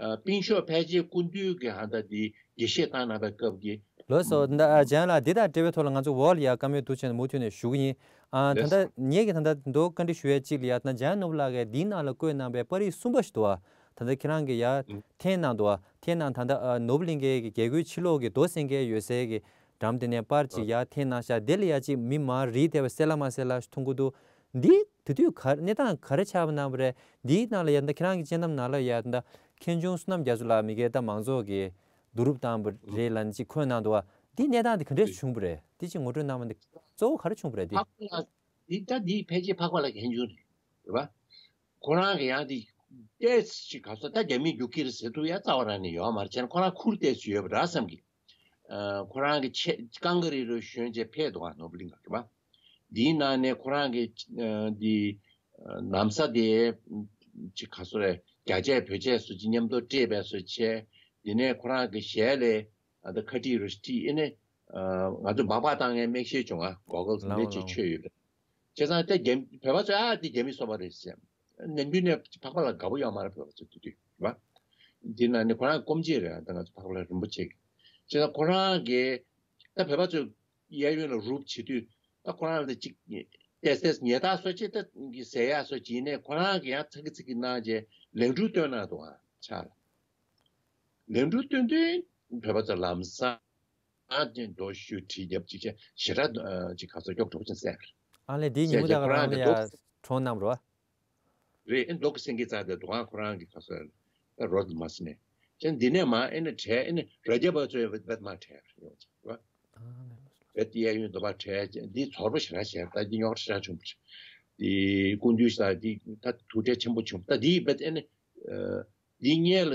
ཨ་པིང་ཤོག་ཕལ་ཆེར་སྐུ་མདུན་གྱི་ཧ་ད་དེ་དགེ་བཤེས་བཏང་གནང་བའི་སྐབས་ཀྱི། ལགས་སོ། ད་ཨ་ལྕམ་ལགས་འདི་དང་འབྲེལ་བའི་ཐོག་ལ་ང་ཚོ་འོག་ལ་ཡ་བཀའ་མོལ་འདུག་བྱས་ནས་མུ་མཐུད་ནས་ཞུ་གི་ཡིན། ཨ་ད་ལགས་སོ། ད་ངེད་ཀྱི་ད་ད་མདོ་བཀའ་འདྲི་ཞུ་ཡས་གཅིག་ལ་ཡ་ད་ལྕམ་ནོར་བུ་ལགས་ཀྱིས་འདིའི་ནང་ལ་བཀོད་གནང་པའི་པར་རིས་གསུམ་པ་ཞིག་འདུག་ཨ། ད་ལྟ་ཁྱེད་རང་གིས་ཡར་འཐེན་གནང་འདུག་ཨ། འཐེན་གནང་ད་ལྟ་ཨ་ནོར་བུ་གླིང་གའི་གི་རྒྱལ་སྒོའི་ཕྱི་ལོགས་ཀྱི་རྡོ་སེང་གེ་ཡོད་སའི་གི་འགྲམ་དེ་ནས་པར་ཅིག་ཡར་འཐེན་གནང་ཤག་དེ་ལ་ཡ་ཅིག་མི་མང་རིལ་དེ་བ་གསལ་ལ་མ་གསལ་ལ་མཐོང་གི་འདུག་འདི་དེ་དུས་ག་གནས་སྟངས་ག་རེ་ཆགས་པ་གནང་བ་རེད། འདིའི་ནང་ལ་ཡ་ད་ཁྱེད་རང་གི་སྤྱན་ལམ་ནང་ལ་ཡ་ད་མཁན་ཆུང་བསོད་ནམས་རྒྱ་མཚོ་ལགས་མི་སྒེར་ད་མང་ཚོགས་ཀྱི་བསྡུ་རུབ་བཏང་བ་རེད་ལབ་ནས་ཅིག་འཁོད་གནང་འདུག་ཨ། འདིའི་གནས་སྟངས་དེ་ག་འདྲས་བྱུང་བ་རེད། དེ་ཅིག་ངོ་སྤྲོད་གནང་བ་འདི་གཙོ་བོ་ག་རེ་བྱུང་བ་རེད་འདི། འདི་ད་འདི་ཕལ་ཆེར་འཕགས་པ་ལགས་ཀྱི་ཧན་ཆུང་རེད། རེད་པ། ཁོ་རང་གི་ཡང་འདི་ཏོག་ཙམ་ཅིག་ག་ཚོད་ད་རྒྱ་མིས་རྒྱུག་ཁྱི་རེད་ཟེར་ཐུབ་ཡ་རྩ་བ་རང་ནས་ཡོད་མ་རེད། བྱས་ན་ཁོ་རང་ཁུར་ཏོག་ཙམ་ཡོད་པ་རེད་བསམ་གི། ཨ་ཁོ་རང་གི་ཆེད་རྐང་ག་རི་རུ་ཞོན་བྱས་ཕེབས་འདུག་ཨ་ནོར་བུ་གླིང་ག་རེད་པ། འདིའི་ནང་ནས་ཁོ་རང་གི་ཨ་འདི་ཨ་ན་བཟའ་དེ་ཅིག་ག་ཚོད་རེད། རྒྱ་ཆས་བོད་ཆས་སུ་ཅིག་མཉམ་དུ་སྤྲས་པའི་སུ་བྱས། འདི་ནས་ཁོ་རང་གི་ཞལ་ལས་ཨ་ད་ཁ་ཊིག་རུ་ཁྲིད་ཨེ་ནས་ཨ་ང་ཚོ་སྦག་སྦག་བཏང་མཁན་མིག་ཤེལ་བྱུང་ཨ་གོ་གལ་དེ་འདྲ་ཅིག་མཆོད་ཡོད་རེད། བྱས་ཙང་དེ་རྒྱ་བོད་པ་ཚོས་ཨ་དེ་རྒྱ་མི་སོ་པ་རེད་ཟེར། ནམ་རྒྱུན་ནས་འཕགས་པ་ལགས་དགའ་པོ་ཡོད་མ་རེད་བོད་པ་ཚོ་དེ་དུས་རེད་པ། འདི་ནང་ནས་ཁོ་རང་སྐུ་མཆེད་རེད་ཨ་ད་ང་ཚོ་འཕགས་པ་ལགས་རིན་པོ་ཆེ་གི། བྱས་ཙང་ཁོ་རང་གིས་ད་བོད་པ་ཚོས་གཡས་གཡོན་ལ་རུབ་བྱེད་དུས་ད་ཁོ་རང་ལ་ཅིག་ཏོག་ཙམ་ཉེས་རྡུང་སོ་ཅིག་ད་ཟེར་ཡག་སོ་ཅིག་ཡིན་ནའི་ཁོ་རང་གིས་ཡང་ཚ་གི་ཚིག་གི་གནང་རྗེས་ལན་གྲུ་བཏོན་གནང་འདུག་ཨ་ཕྱག་ལ། ལན་གྲུ་བཏོན་དུས་བོད་པ་ཚོ་ལམ་སང་ཨ་ཅེ་རྡོ་ཞུ་གྲི་རྒྱབ་ཅིག་བྱས་ཞེ་དྲག་ཨ་ཅིག་ག་ཚོད་མགྱོགས་འགྲོ་ཅིག་ཟེར། ཨ་ལས་འདིའི་ཉིན་མོ་ཟེར་དང་ཁོ་རང་རང་གི་ལ་ཡ་གྲོངས་གནང་རོ། རེད་ཨེ་མདོ་གི་སེང་གེ་རྩ་དེ་དུ་གང་ཁོ་རང་གི་ག་ཚོད་ད་རོ་དུ་མ་སི་ནས་ཅན་འདི་ནས་མ་ཨེ་ནི་བྲལ་ཨེ་ནི་ར་རྒྱ་པ་ཚོའི་བེད་མ་བྲལ་ཡོང་ཅིག་བ། བེད་གཡས་གཡོན་དུ་མ་བྲལ་འདི་ཚོར་པ་ཞེ་དྲག་བྱས་ད་འདི་རྙོག་དྲ་ཞེ་དྲག་བྱུང་བ་རེད། འདི་སྐུ་མདུན་ས་འདི་ད་ཐུགས་ཁྲལ་ཆེན་པོ་བྱུང་ད་འདི་བེད་ཨེ་ནི། འདི་སྔོན་ལ་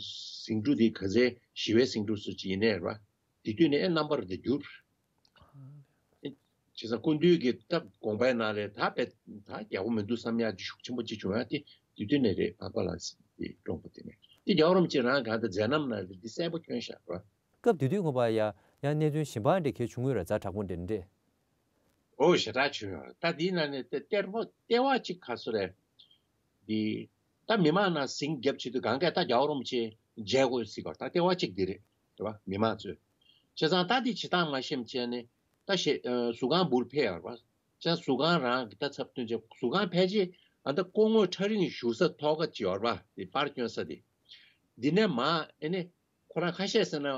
ཟིང་འཁྲུག་འདི་ག་ཚད་ཞི་བའི་ཟིང་འཁྲུག་སུ་ཅིག་ཡིན་ནའི་རེད་བ། དེ་དུས་ནས་ཨེ་རྣམ་པར་འདི་འགྱུར། བྱས་ཙང་སྐུ་མདུན་གྱི་ད་དགོངས་པའི་ནང་ལས་ད་བེད་ད་རྒྱག་པོ་མི་འདུག་བསམ་ཡག་ཅིག་ཤུགས་ཆེན་པོ་ཅིག་བྱུང་ཡག་དེ་དེ་དུས་ནས་རེད་འཕགས་པ་ལགས་ཀྱིས་བཀྲོངས་པ་དེ་ནས། དེ་རྒྱལ་བ་རིན་པོ་ཆེ་རང་གང་ལྟར་མཛད་རྣམ་ནང་ལ་འདི་གསལ་པོ་བསྐྱོན་བཞག་རེད་བ། སྐབས་དེ་དུས་ངོ་མ་ཡ་ཡང་གནས་ཚུལ་གཞན་པ་འདྲ་གལ་བྱུང་ཡོད་རེད། ཛ་དྲག་པོ་འདྲ་འདྲ། ཨོ་ཞེ་དྲག་བྱུང་ཡོད་རེད། ད་དེའི་ནང་ནས་ལྟེ་ལྟེ་བ་ལྟེ་བ་གཅིག་ག་ཚོད་རེད། འདི་ད་མི་མང་ནང་ཟིང་རྒྱབ་བྱེད་དུས་གང་གས་ད་རྒྱལ་བ་རིན་པོ་ཆེ་མཇལ་དགོས་ཟེར་གི་རེད། ད་ལྟེ་བ་གཅིག་འདི་རེད། རེད་བ། མི་མང་ཚོས། བྱས་ཙང་ད་འདི་བྱེད་སྟངས་མ་ཤེས་བྱས་ནས་ད་ཞེ་ཨ་ཟུར་ཁང་འབུར་ཕེབས་ཡོད་རེད་བ། བྱས་ཙང་ཟུར་ཁང་རང་གི་ད་ཚབ་མཐུན་བྱས་ཟུར་ཁང་ཕལ་ཆེར་ཨ་ད་སྐུ་ངོ་ཁྲ་རིང་བཞུགས་ས་ཐོག་ཁ་ཅིག་ཡོད་རེད་བ། དེ་པར་བསྐྱོན་ས་དེ། འདི་ནས་མ་ཨེ་ནི་ཁོ་རང་ཁ་ཤས་ཟེར་ན་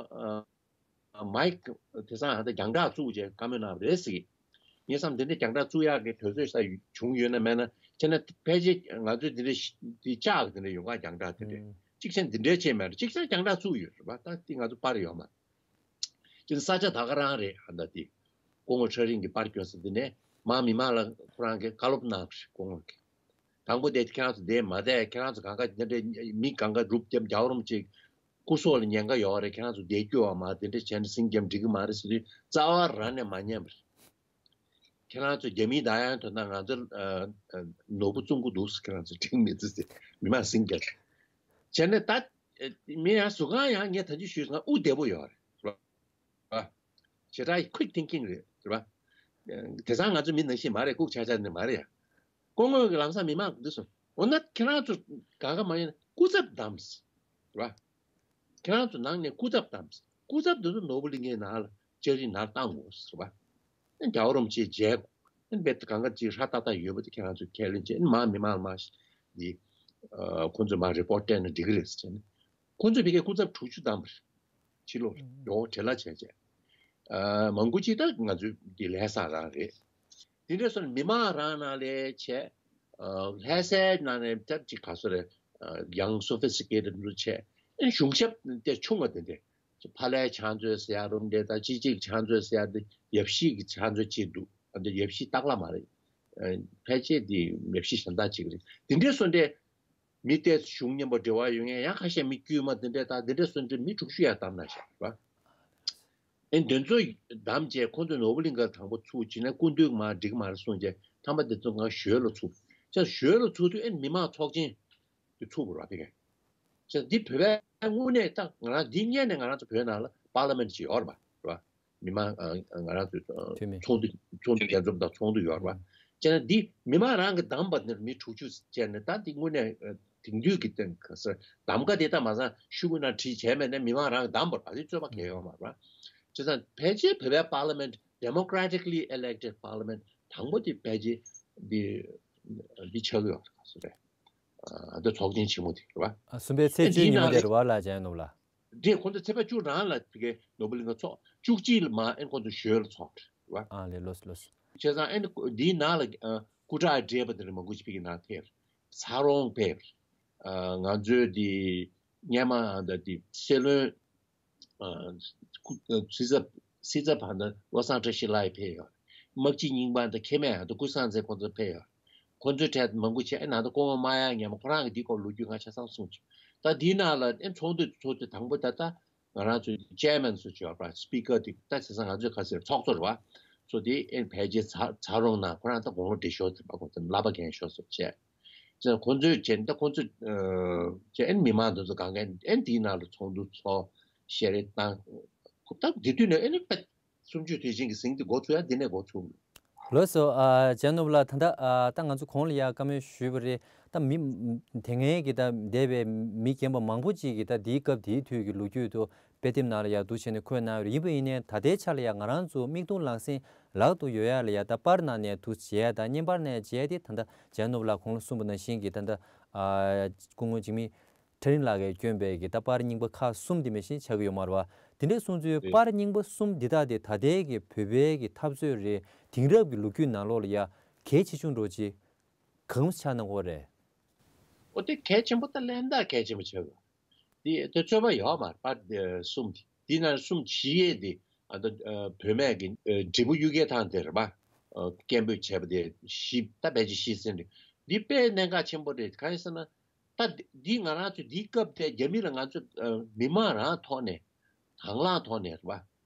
ཨ་མའིག་དེང་སང་ཧ་ད་རྒྱང་བསྒྲགས་བཙུགས་བྱས་བཀའ་མོལ་གནང་བ་རེད་ཟེར་གི། ངས་བསམ་དེ་འདྲ་རྒྱང་བསྒྲགས་བཙུགས་ཡག་གི་དུས་ཚོད་ས་བྱུང་ཡོད་ན་མེད་ན་བྱས་ན་ཕལ་ཆེར་ང་ཚོས་དེ་འདྲ་ཤི་དེ་ལྕགས་དེ་འདྲ་ཡོང་ག་རྒྱང་བསྒྲགས་དེ་འདྲ་ཨུམ། གཅིག་བྱས་ན་དེ་འདྲ་བྱས་མེད་རེད། གཅིག་བྱས་ན་རྒྱང་བསྒྲགས་བཙུགས་ཡོད་རེད་པ། ད་དེ་ང་ཚོ་པར་ཡོད་མ་རེད། ཅིག་ས་ཆ་ད་ག་རང་རེད། ཧ་ད་དེ་སྐུ་ངོ་ཁྲ་རིང་གི་པར་བསྐྱོན་ས་དེ་ནས་མ་མི་མང་ལ་ཁོ་རང་གི་བཀའ་སློབ་གནང་བ་རེད། སྐུ་ངོ་གི་དང་པོ་དེ་ཁྱེད་རང་ཚོ་བསྡད་མ་བསྡད། ཁྱེད་རང་ཚོ་གང་ག་དེ་འདྲ་མི་གང་ག་རུབ་རྒྱབ་རྒྱལ་བ་རིན་པོ་ཆེ་སྐུ་སྲོག་ལ་ཉེན་ཁ་ཡོད་རེད། ཁྱེད་རང་ཚོ་བསྡད་རྒྱུ་བ་མ་དེ་འདྲ་བྱས་ནས་ཟིང་རྒྱབ་འགྲིག་གི་མ་རེད་ཟེར་དུས་རྩ་བ་རང་ནས་མ་ཉན་པ་རེད། ཁྱེད་རང་ཚོ་རྒྱ་མིའི་བདག་དབང་ཐོབ་ན་ང་ཚོ་ཨ་ཨ་ནོར་བུ་བཙོང་གི་འདུག་ཟེར། ཁྱེད་རང་ཚོ་འགྲིག་མི་འདུག་ཟེར། མི་མང་ཟིང་རྒྱབ་བྱས་ནས་ད་ཨ་མི་ཡང་ཟུར་ཁང་ཡང་ངས་ད་ཅི་ཞུས་སོང་། དབུ་བདེ་པོ་ཡོད་རེད། ཨ། ཞེ་དྲག་quick thinking རེད། རེད་པ། དེང་སང་ང་ཚོ་མི་ནང་བཞིན་མ་རེད། ལྐུགས་ཆག་ཆག་ནི་མ་རེད་ཡ། སྐུ་ངོ་གི་ལམ་སང་མི་མང་འདི་སོང་། འོ་ན་ཁྱེད་རང་ཚོ་གང་ག་མ་ཡིན་ན་སྐུ་ཚབ་བདམས། རེད་པ། ཁྱེད་རང་ཚོ་ནང་ནས་སྐུ་ཚབ་བདམས། སྐུ་ཚབ་འདི་ཚོ་ནོར་བུ་གླིང་ཁའི་ནང་ལ་ལྕགས་རི་ནང་བཏང་དགོས་ཟེར་བ། རྒྱལ་བ་རིན་པོ་ཆེ་མཇལ་དགོས། རྦད་དེ་གང་ག་ཅིག་ཧྲ་ཏག་ཏག་ཡོད་པ་དེ་ཁྱེད་རང་ཚོས་ཁས་ལེན་བྱས། མ་མི་མང་མ་འདི་ཁོ་ཚོས་མ་རི་པོ་ཊི་སྤྲད་ན་འགྲིག་གི་རེད་ཟེར་བྱས་ནས། ཁོ་ཚོས་ཕ་གིར་སྐུ་ཚབ་དྲུག་ཅུ་བདམས་པ་རེད། ཕྱི་ལོགས་ལ་ཡོང་བྲེལ་བ་བྱས་བྱས། ཨ་མང་པོ་ཅིག་ད་ང་ཚོའི་འདི་ལྷ་ས་རང་རེད། དེ་འདྲ་སོང་ནས་མི་མང་རང་ནང་ལས་བྱས། ཨ་ལྷ་སའི་ནང་ནས་སྐབས་ཅིག་ག་སོ་རེད། ཨ་young sophisticated འདུ་བྱས། ཨ་གཞུང་ཞབས་དེ་ཆུང་བ་དེ་འདྲས། ཕ་ལྷའི་ཕྱག་མཛོད་ཟེར་ཡ་རུ་འདྲས་དང་། ཅི་ཅིག་ཕྱག་མཛོད་ཟེར་ཡ་དེ་ཡབ་གཞིས་ཀྱི་ཕྱག་མཛོད་ཅིག་འདུག་ཨ་འདི་ཡབ་གཞིས་སྟག་ལྷ་མ་རེད། ཨ་ཕལ་ཆེར་དེ་ཡབ་གཞིས་གཞན་དག་ཅིག་རེད། དེ་འདྲས་སོང་འདྲས། མི་དེ་གཞུང་མཉམ་པོ་འབྲེལ་བ་ཡོད་མཁན་ཡང་ཁ་ཤས་མི་དཀྱུས་མ་དེ་འདྲས་དང་། དེ་འདྲས་སོང་འདྲས་མི་དྲུག་ཅུ་ཡར་བདམས་གནང་བཞག་རེད་པ། ཨེ་འདི་ཚོ་བདམས་བྱས་ཁོ་ཚོས་ནོར་བུ་གླིང་ཁར་དང་པོ་ཚུགས་བྱས་ནས་སྐུ་མདུན་མར་འགྲིག་མ་རེད་གསུངས་བྱས། མཐའ་མ་དེ་ཚོ་ང་ཞོལ་ལ་ཚུགས། ཅག་ཞོལ་ལ་ཚུགས་དུས་ཨེ་མི་མང་ཚོགས་ཆེན་དེ་ཚུགས་པ་རེད་པ། དེ་ག་ཅག་འདི་བོད་པའི་དངོས་གནས་ད་ང་རང་འདི་སྔོན་ནས་ང་རང་ཚོ་བོད་ནང་ལ་པར་ལི་མེན་ཊི་ཅིག་ཡོད་རེད་པ། རེད་པ། མི་མང་ཨ་ང་རང་ཚོའི་ཨ་འཐུས་མི། ཚོགས་འདུ། ཚོགས་འདུ་འཐུས་མི། རྒྱལ་འཛོམས་དང་ཚོགས་འདུ་ཡོད་རེད་པ། ཨ་བྱས་ན་འདི་མི་མང་རང་གིས་བདམས་པ་ནི་མི་དྲུག་ཅུ་བྱས་ནས། ད་འདི་དངོས་གནས་ཨ་དེང་དུས་ཀྱི་སྟེང་ག་ས་གདམ་ག་དེ་ད་མ་ཚང་ཤོག་གུ་ནང་བྲིས་བྱས་མེད་ན། མི་མང་རང་གིས་བདམས་པ་རེད་པ། དེ་རྩོད་པ་གང་ཡང་ཡོད་མ་རེད་པ། བྱས་ཙང་ཕལ་ཆེར་བོད་པའི་པར་ལི་མེན་ཊི། democratically elected parliament དང་པོ་དེ་ཕལ་ཆེར་འདི་འདི་ཆགས་ཀྱི་ཡོད་རེད། ག་ས་རེད། ཨ་འདི་ཚོགས་ཆེན་ཆེན་མོ་དེ་རེད་པ། ཨ་གསུམ་པའི་ཚེས་བཅུའི་ཉིན་མོ་དེ་རེད་པ་ལགས། ཇན་ནོ་བ་ལགས། འདི་ཁོང་ཚོ་ཚེས་པ་བཅུ་རང་ལ་ཕ་གིའི་ནོར་བུ་གླིང་ཁ་ཚོགས། བཅུ་གཅིག་ལ་མ་ཨེ་ཁོང་ཚོ་ཞོལ་ལ་ཚོགས་རེད་པ། ཨ་ལེ་ལོས་ལོས། བྱས་ཙང་ཨེ་འདིའི་ནང་ལ་ཨ་སྐུ་དྲག་བགྲེས་པ་དེ་འདྲ་མང་པོ་ཞིག་ཕ་གིའི་ནང་ཕེབས། ཚ་རོང་ཕེབས། ཨ་ང་ཚོའི་འདི་སྔོན་མ་ད་འདི་སྲིད་བློན་ཨ་སྐུ་ཨ་སྲིད་ཚབ། སྲིད་ཚབ་ཧ་ད་བློ་བཟང་བཀྲ་ཤིས་ལགས་ཕེབས་ཡོད། དམག་སྤྱི་རྙིང་པ་དང་ཁེ་མེད་ཧ་ད་ཀུན་བཟང་མཛེས་ཁོང་ཚོ་ཕེབས་ཡོད། ཁོང་ཚོའི་གྲས་མང་པོ་བྱས། ཨེ་ནང་ད་སྐུ་ངོ་མ་ཡ་ཉེ་མ་ཁོ་རང་གིས་འདིའི་སྐོར་ལོ་རྒྱུས་ང་ཆ་ཚང་གསུངས་བྱུང་། ད་འདིའི་ནང་ལ་ཨེ་ཚོགས་འདུ་ཚོགས་དུས་དང་པོ་ད་ལྟ་ང་རང་ཚོའི་ཅེར་མེན་ཚོ་བྱས་པ། སི་པི་ཀར་དེ་ད་བྱས་ཙང་ང་ཚོའི་ཁ་སེར་ཚོགས་གཙོ་རེད་པ། ཚོ་དེ་ཨེ་ཕལ་ཆེར་ཚ་ཚ་རོང་ནང་ཁོ་རང་ད་དགུང་ལོ་བགྲེས་ཤོས་རེད་པ། ཁོང་ཚོ་བསླབ་པ་རྒན་ཤོས་ཚོ་བྱས། ཅེས་ཁོང་ཚོས་བྱས་ནས། ད་ཁོང་ཚོས་ཨ་བྱས་ཨེ་མི་མང་དེ་ཚོ་གང་ག་ཨེ་འདིའི་ནང་ལ་ཚོགས་འདུ་ཚོགས། བཤད་རེས་བཏང་། ད་དེ་དུས་ནས་ཨེ་ནི་དཔེ་སུམ་ཅུ་དུས་ཆེན་གྱི་ཟིང་དེ་འགོ་ཚུགས་ཡ་འདི་ནས་འགོ་ཚུགས། ལགས་སོ། ཨ་ཇན་ནོ་བ་ལགས། ད་ལྟ་ཨ་ད་ང་ཚོ་གོང་ལ་ཡ་བཀའ་མོལ་ཞུས་པ་རེད། ད་མི་དེ་སྔའི་གི་ད་འདས་པའི་མི་རྒན་པ་མང་པོ་ཅིག་གིས་ད་འདིའི་སྐབས་འདིའི་དུས་ཀྱི་ལོ་རྒྱུས་དེ་དཔེ་དེབ་ནང་ལ་ཡ་འདུག་བྱས་ནས་འཁོད་གནང་ཡོད་རེད། ཡིན་པ་ཡིན་ནའི་ད་ལྟའི་ཆ་ལ་ཡ་ང་རང་ཚོ་མིག་མཐོང་ལག་ཟིན་ལག་ཏུ་ཡོད་ཡ་ལ་ཡ་ད་པར་ནང་ནས་འདུག་མཇལ་ཡ་དང་བརྙན་པར་ནས་མཇལ་ཡ་དེ། ད་ལྟ་ཇན་ནོ་བ་ལགས་གོང་ལ་གསུངས་པ་ནང་བཞིན་གྱི་ད་ལྟ་ཨ་སྐུ་ངོ་འཇིགས་མེད་ཁྲ་རིང་ལགས་ཀྱིས་བསྐྱོན་པའི་གི་ད་པར་རྙིང་པ་ཁག་གསུམ་དེ་མིན་ཞིག་ཆགས་ཀྱི་ཡོད་མ་རེད་པ། དེ་འདྲ་སོང་ཚུལ་ཨེ། པར་རྙིང་པ་གསུམ་འདི་དག་དེ་ད་ལྟའི་གི་བོད་པའི་གི་འཐབ་རྩོད་རེད། དེང་རབས་ཀྱི་ལོ་རྒྱུས་ནང་ལོགས་ལ་ཡ་གལ་ཆེ་ཆུང་འདྲ་ཅིག་གང་ཆགས་གནང་གི་ཡོད་རེད། ཨོ་དེ་གལ་ཆེན་པོ་ད་ལན་ད་གལ་ཆེན་པོ་ཆགས་ཀྱི། དེ་དེ་རྩོད་པ་ཡོད་མ་རེད་པ། དེ་གསུམ་དེ། དེ་ནང་གསུམ་བཞི་ཡས་དེ་ཨ་ད་ཨ་བུད་མེད་ཀྱི་ཨ་འབྲས་བུ་གཡུ་རྒྱལ་ཐང་དེ་རེད་པ། ཨ་སྐད་འབོད་བྱས་པ་དེ་ཤི། ད་ཕལ་ཆེར་ཤི་ཟིན་རེད། འདི་དཔེ་གནད་འགག་ཆེན་པོ་རེད། གང་ཡིན་ཟེར་ན། ད་འདི་འདི་ང་རང་ཚོ་འདིའི་སྐབས་དེ་རྒྱ་མི་ལ་ང་ཚོ་ཨ་མི་མང་རང་ཐོག་ནས་དང་བླངས་ཐོག་ནས་རེད་པ།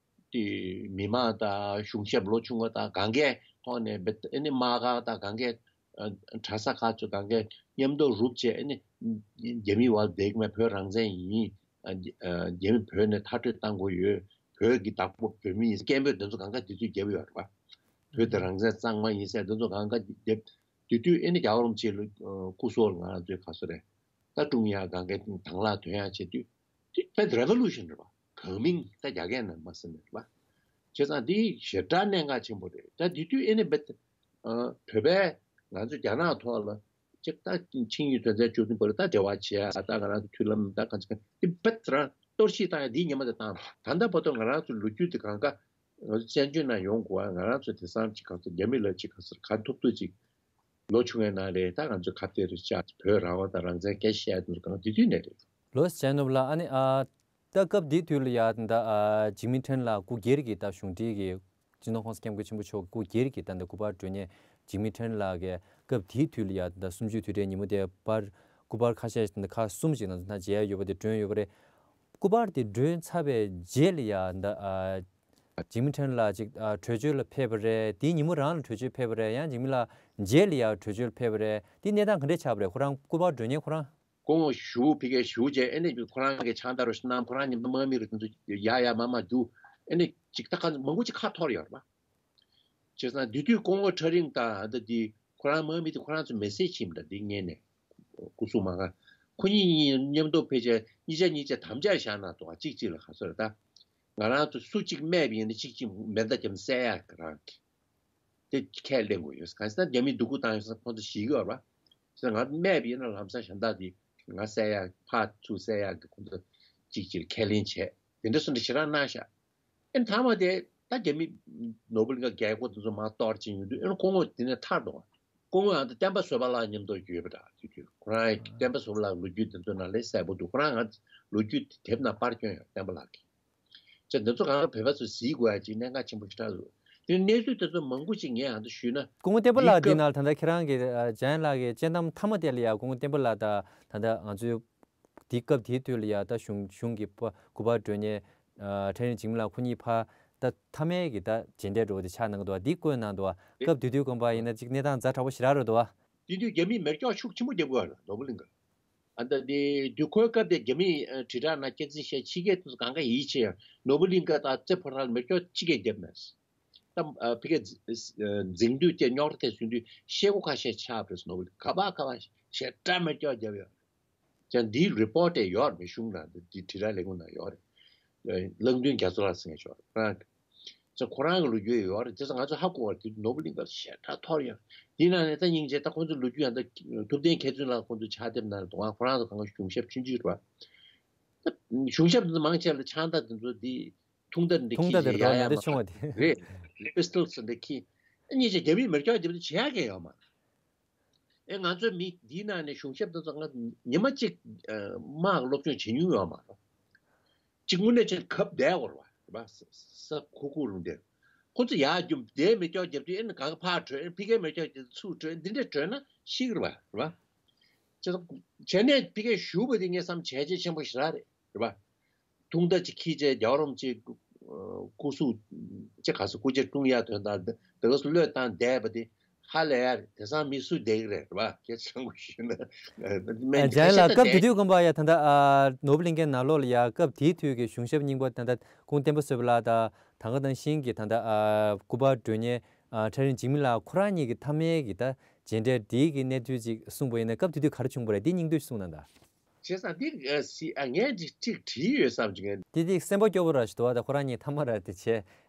དེ་མི་མང་དང་གཞུང་ཞབས་ལོ་ཆུང་བ་དང་གང་གའི་ཐོག་ནས་བེད་ཨེ་ནི་དམག་སྒར་དང་གང་གའི་ གྲྭ་ས་ཁག་ཚོ་གང་གས་མཉམ་དུ་རུབ་བྱས་ཨ་ནི་རྒྱ་མི་བར་བསྡད་ཀྱི་མེད། བོད་རང་བཙན་ཡིན། རྒྱ་མི་བོད་ནས་མཐར་སྐྲོད་གཏང་དགོས་ཡོད། བོད་ཀྱི་བདག་པོ་བོད་མི་ཡིན། སྐད་འབོད་དེ་ཚོ་གང་ག་དེ་དུས་བརྒྱབ་ཡོད་རེད་པ། བོད་དེ་རང་བཙན་གཙང་མ་ཡིན་ཟེར་དེ་ཚོ་གང་ག་བརྒྱབ། དེ་དུས་ཨེ་ནི་རྒྱལ་བ་རིན་པོ་ཆེ་ལ་སྐུ་སྲོག་ལ་ང་རང་ཚོའི་ག་ཚོད་རེད། ད་ཀྲུང་དབྱང་གང་གའི་དང་བླངས་ཐོན་ཡག་བྱེད་དུས་དེ་དཔེ་revolution་རེད་པ། གང་མིང་ད་རྒྱ་སྐད་ནང་མ་ཟིན་རེད་པ། བྱས་ཙང་དེ་ཞེ་དྲག་གནད་འགག་ཆེན་པོ་རེད། ད་དེ་དུས་ཨེ་ནི་བོད་བོད་པའི་ང་ཚོ་རྒྱ་ནག་ཐོག་ལ་ཅིག་ད་ཆིངས་ཡིག་དོན་ཚན་བཅུ་བདུན་བར་ད་འབྲེལ་བ་བྱས་ད་ང་རང་ཚོ་མཐུན་ལམ་ད་གང་ཅི་གང་དེ་བེད་རང་གཏོར་བཤིག་བཏང་ཡ་འདིའི་ཉི་མ་དེ་བཏང་། ད་ལྟ་བར་དུ་ང་རང་ཚོ་ལོ་རྒྱུས་དེ་གང་ག་ང་ཚོ་བཙན་བྱོལ་ནང་ཡོང་དགོས་པ། ང་རང་ཚོ་དེང་སང་ཅིག་གང་ཚོ་རྒྱ་མི་ལ་ཅིག་གང་ཚོ་ག་ཐུབ་ཐུབ་ཅིག་ལོ་ཆུང་བའི་ནང་རེད། ད་ང་ཚོ་ཁ་གཏད་རེ་བཅག་བོད་རང་དབང་དང་རང་བཙན་སྐད་བཤད་དེ་ཚོ་གང་དེ་དུས་ནས་རེད། ལོས་ཅན་ནོབ་ལ་ཨ་ནི་ཨ། ད་སྐབས་འདིའི་དུས་ལ་ཡ་ད་ཨ་འཇིགས་མེད་ཕྲན་ལ་སྐུ་སྒེར་གྱི་ད་གཞུང་འབྲེལ་གྱི་སྤྱི་ནོར་༸གོང་ས་༸སྐྱབས་མགོན་ཆེན་པོ་མཆོག་གི་སྐུ་སྒེར་གྱི་ད་ད་སྐུ་པར་མགྲོན་གཉེར་འཇིགས་མེད་ཕྲན་ལགས་ཀྱིས་སྐབས་དེའི་དུས་ལ་ཡ་ད་གསུམ་བཅུའི་དུས་དྲན་ཉིན་མོ་དེ་པར་སྐུ་པར་ཁ་ཤས་ཤིག་ད་ཁག་གསུམ་ཞིག་ང་ཚོ་ད་མཇལ་ཡ་ཡོད་པ་དེ་བསྒྲོན་ཡོད་པ་རེད། སྐུ་པར་དེ་བསྒྲོན་ཚར་བའི་རྗེས་ལ་ཡ་ད་ཨ་འཇིགས་མེད་ཕྲན་ལགས་ཅིག་ཨ་བྲོས་བྱོལ་ལ་ཕེབས་པ་རེད། དེའི་ཉིན་མོ་རང་ལ་བྲོས་བྱོལ་ཕེབས་པ་རེད། ཡང་འཇིགས་མེད་ལགས་རྗེས་ལ་ཡ་བྲོས་བྱོལ་ཕེབས་པ་རེད། དེ་གནས་སྟངས་ག་འདྲས་ཆགས་པ་རེད། ཁོ་རང་སྐུ་པར་བསྒྲོན་མཁན་ཁོ་རང་། སྐུ་ངོ་ཞུ་ཕ་གིར་བཞུགས་རྗེས་ཨེ་ནི་ཁོ་རང་གི་ཕྱག་འདར་རོ་ཞིག་གནང་། ཁོ་རང་ཉིན་མོ་དམག་མི་རེ་དེ་ཚོ་ཡ་ཡ་མ་མ་འདུག་ཨེ་ནི་ཅིག་ད་ག་མང་པོ་ཅིག་ཁ་འཐོར་ཡོད་རེད་པ། བྱས་ཙང་དེ་དུས་སྐུ་ངོ་ཁྲ་རིང་དང་ཨ་ད་དེ་ཁོ་རང་དམག་མི་དེ་ཁོ་རང་ཚོ་མེ་སེ་ཇི་ཞིག་འདྲ་དེ་རྙེད་ནས་སྐུ་སྲུང་མ་ག་ཁོ་གཉིས་གཉིས་མཉམ་དུ་ཕལ་ཆེར་གཉིས་ཆ་གཉིས་ཆ་དམ་བཅའ་བཞག་གནང་འདུག་གཅིག་གཅིག་ལ་ག་ཚོད་རེད་ད། ང་རང་ཚོ་སུ་གཅིག་རྨས་པ་ཡིན་ན་གཅིག་གཅིག་མེ་མདའ་བརྒྱབ་ནས་བསད་ཡག་རང་གི་དེ་ཁས་ལེན་དགོས་ཡོད། གང་ཟེར་ན་རྒྱ་མིས་སྡུག་པོ་བཏང་ཡོད་ས་ཁོང་ཚོ་ཤེས་ཀྱི་ཡོད་རེད་པ། ཟེར་ང་རྨས་པ་ཡིན་ན་ལམ་སང་གཞན་དག་དེ་ང་བསད་ཡག་ཕར་ཚུར་བསད་ཡག་གི་ཁོང་ཚོ་གཅིག་གཅིག་ཁས་ལེན་བྱས་དེ་འདྲ་སོ་འདྲ་ཞེ་དྲག་གནང་ཤག་ཨེ་མཐའ་མ་དེ་ད་རྒྱ་མི་ནོར་བུ་གླིང་ག་རྒྱལ་སྒོ་དེ་ཚོ་མར་གཏོར་བྱས་ཡོང་དུས་ཨེ་སྐུ་ངོ་དེ་ནས་ཐར་འདུག་སྐུ་ངོ་ཨ་ད་བསྟན་པ་བཟོད་པ་ལགས་མཉམ་དུ་ཡོད་པ་འདྲ། དེ་དུས་ཁོ་རང་བསྟན་པ་བཟོད་པ་ལགས་ལོ་རྒྱུས་དེ་ཚོ་ནང་ལས་གསལ་པོ་འདུག་ཁོ་རང་ང་ལོ་རྒྱུས་དེབ་ནང་པར་བསྐྱོན་ཡོད། བསྟན་པ་ལགས་ཀྱིས། ཅེས་འདི་ཚོ་གང་ག་བོད་པ་ཚོས་གཟིགས་དགོས་ཡ་ཅིག་གནད་འགག་ཆེན་པོ་ཞེ་དྲག་འདུག་དེ་གནས་ཚུལ་དེ་ཚོ་མང་པོ་ཅིག་ངས་ཨ་ད་ཞུས་ན། སྐུ་ངོ་བསྟན་པ་ལགས་འདི་སྐབས་ནང་ད་ལྟ་ཁྱེད་རང་གི་ཨ་ཇན་ལགས་ཀྱི་དཔྱད་གཏམ་མཐའ་མ་དེ་ལ་ཡ་སྐུ་ངོ་བསྟན་པ་ལགས་དང་ད་ལྟ་ང་ཚོའི་དེ་སྐབས་དེའི་དུས་ལ་ཡ་ད་གཞུང་གཞུང་གི་པ་སྐུ་པར་མགྲོན་གཉེར་ཨ་ཁྲ་རིང་འཇིགས་མེད་ལགས་ཁོ་གཉིས་ཕ་ད་མཐའ་མའི་གི་ད་མཇལ་འཕྲད་འདྲ་བོ་དེ་ཆགས་གནང་གི་འདུག་བ། འདི་བཀོད་གནང་འདུག་བ། སྐབས་དེ་དུས་དགོན་པ་ཡིན་ན་ཅིག་གནས་སྟངས་ཛ་དྲག་པོ་ཞེ་དྲག་རེད་འདུག་བ། དེ་དུས་རྒྱ་མིས་མེ་སྒྱོགས་ཤུགས་ཆེན་པོ་རྒྱབ་ཀྱི་ཡོད་རེད་ནོར་བུ་གླིང་ག་ཨ་ད་དེ་དུས་ཁོའི་སྐབས་དེ་རྒྱ་མིའི་ཨ་དྲིལ་བསྒྲགས་ནང་སྐྱག་རྫུན་བཤད་ཕྱི་རྒྱལ་དུ་གང་ག་ཡིད་ཆེས་ཡང་ནོར་བུ་གླིང་ག་དང་རྩེ་ཕོ་བྲང་ལ་མེ་སྒྱོགས་ཅི་གས་བརྒྱབ་མེད། ད་ཨ་ཕ་གིར་འཛིང་དུས་དེ་རྙོག་དྲ་དེ་བཟོས་དུས་ཤེལ་སྒོ་ཁ་ཤས་ཆག་པ་རེད་ནོར་བུ་གླིང་ག་པར་ག་པར་ཞེ་དྲག་མེ་སྒྱོགས་བརྒྱབ་ཡོད། ཀྱང་འདིའི་རི་པོར་དེ་ཡོད་རེད། གཞུང་ནང་དེ་དྲིལ་བསྒྲགས་ལས་ཁུངས་ནང་ཡོད་རེད། གླང་མདུན་རྒྱ་མཚོ་ལགས་ཟེར་མཁན་ཅིག་ཡོད་རེད། ཁོ་རང་གི་ལོ་རྒྱུས་ཡོད་རེད། དེ་ཚོ་ང་ཚོ་ཧ་གོ་བ་རེད། དེ་ནོར་བུ་གླིང་ག་ཞེ་དྲག་འཐོར་ཡོད། དེའི་ནང་ནས་ད་སྙིང་རྗེ་ད་ཁོང་ཚོའི་ལོ་རྒྱུས་ཡང་ད་ཐུབ་བསྟན་མཁས་བཙུན་ལགས་ཁོང་ཚོའི་ཕྱག་དེབ་ནང་ལ་འདུག་ཁོ་རང་ཚོ་གང་ག་གཞུང་ཞབས་ཆུང་ཆུང་རེད་པ། ད་གཞུང་ཞབས་དེ་ཚོ་མང་ཆེ་བ་ལ་ཕྱག་མདའ་དེ་ཚོ་དེ་ཐུང་མདའ་འདི་ཐུང་མདའ་ཁྱི་དེ་ཡ་འདྲ་ཡ་མ་ནས་ཆུང་བ་དེ་རེད། པི་སི་ཊོལ་ཟེར་འདྲ་ཁྱི། ཨ་གཉིས་ཆ་རྒྱ་མིས་མེ་སྒྱོགས་རྒྱབ་དུས་བྱེད་ཡག་གི་ཡོད་མ་རེད། ཨེ་ང་ཚོའི་མི་འདིའི་ནང་ནས་གཞུང་ཞབས་དེ་ཚོ་ང་ཉི་མ་གཅིག་ཨ་དམག་སློབ་སྦྱོང་བྱེད་མྱོང་ཡོད་མ་རེད། གཅིག་དངོས་གནས་ཅན་གབ་བསྡད་དགོས་རེད་བ། རེད་བ། ས་ས་ཁུག་ཁུག་རུང་དེ། ཁོ་ཚོ་ཡར་རྒྱུག་དེའི་མེ་སྒྱོགས་རྒྱབ་དུས་ཨེ་ནི་གང་ག་ཕར་བྲོས། ཨེ་ཕ་གིའི་མེ་སྒྱོགས་རྒྱབ་དུས་ཚུར་བྲོས། འདི་འདྲས་བྲོས་ན་ཤི་གི་རེད་བ། རེད་བ། བྱས་ཙང་བྱས་ནས་ཕ་གིར་བཞུགས་པ་དེ་ངས་བསམ་བྱས་རྗེས་ཆེན་པོ་ཞེ་དྲག་རེད། རེད་བ། ཐུང་མདའ་གཅིག་ཁྱི་བྱས་རྒྱལ་བ་རིན་པོ་ཆེ་སྐུ་གཟུགས་ཅེ་ག་ས་སྐུ་ཕྱྭ་དཀྲུག་ཡག་དོན་དག་འདི་ག་སུ་བློས་བཏང་བསྡད་པ་དེ་ཧ་ལས་ཡ་རེད། དེང་སང་མི་སུ་བསྡད་ཀྱི་རེད། རེད་བ། སྐད་ཆ་ཆེན་པོ་ཞུས་ན་མེད། ཨ་ཇན་ལགས་སྐབས་དེ་དུས་དགོན་པ་ཡ་ད་ལྟ་ཨ་ནོར་བུ་གླིང་གའི་ནང་ལོགས་ལ་ཡ་སྐབས་དེའི་དུས་ཀྱི་གཞུང་ཞབས་རྙིང་པ་ད་ལྟ་སྐུ་ངོ་བསྟན་པ་བཟོད་པ་ལགས་དང་ད་ག་ནང་བཞིན་གྱི་ད་ལྟ་ཨ་སྐུ་པར་མགྲོན་གཉེར་ཨ་ཁྲ་རིང་འཇིགས་མེད་ལགས་ཁོ་རང་གཉིས་ཀྱི་མཐའ་མའི་གི་ད་མཇལ་འཕྲད་འདིའི་གི་གནས་ཚུལ་ཅིག་གསུངས་པ་ཡིན་ན་སྐབས་དེ་དུས་ག་རེ་བྱུང་བ་རེད། འདི་སྙིང་བསྡུས་ཤིག་གསུངས་གནང་དང་། བྱས་ཙང་འདི་ཨ་སི་ཨ་ངས་འདི་ཅིག་བྲིས་ཡོད་བསམ་བྱུང་ངས། འདི་འདི་སེམས་པ་སྐྱོ་པོ་ར་ཞིག་འདུག་བ། ད་ཁོ་རང་གཉིས་མཐའ་མ་ར་དེ་བྱས་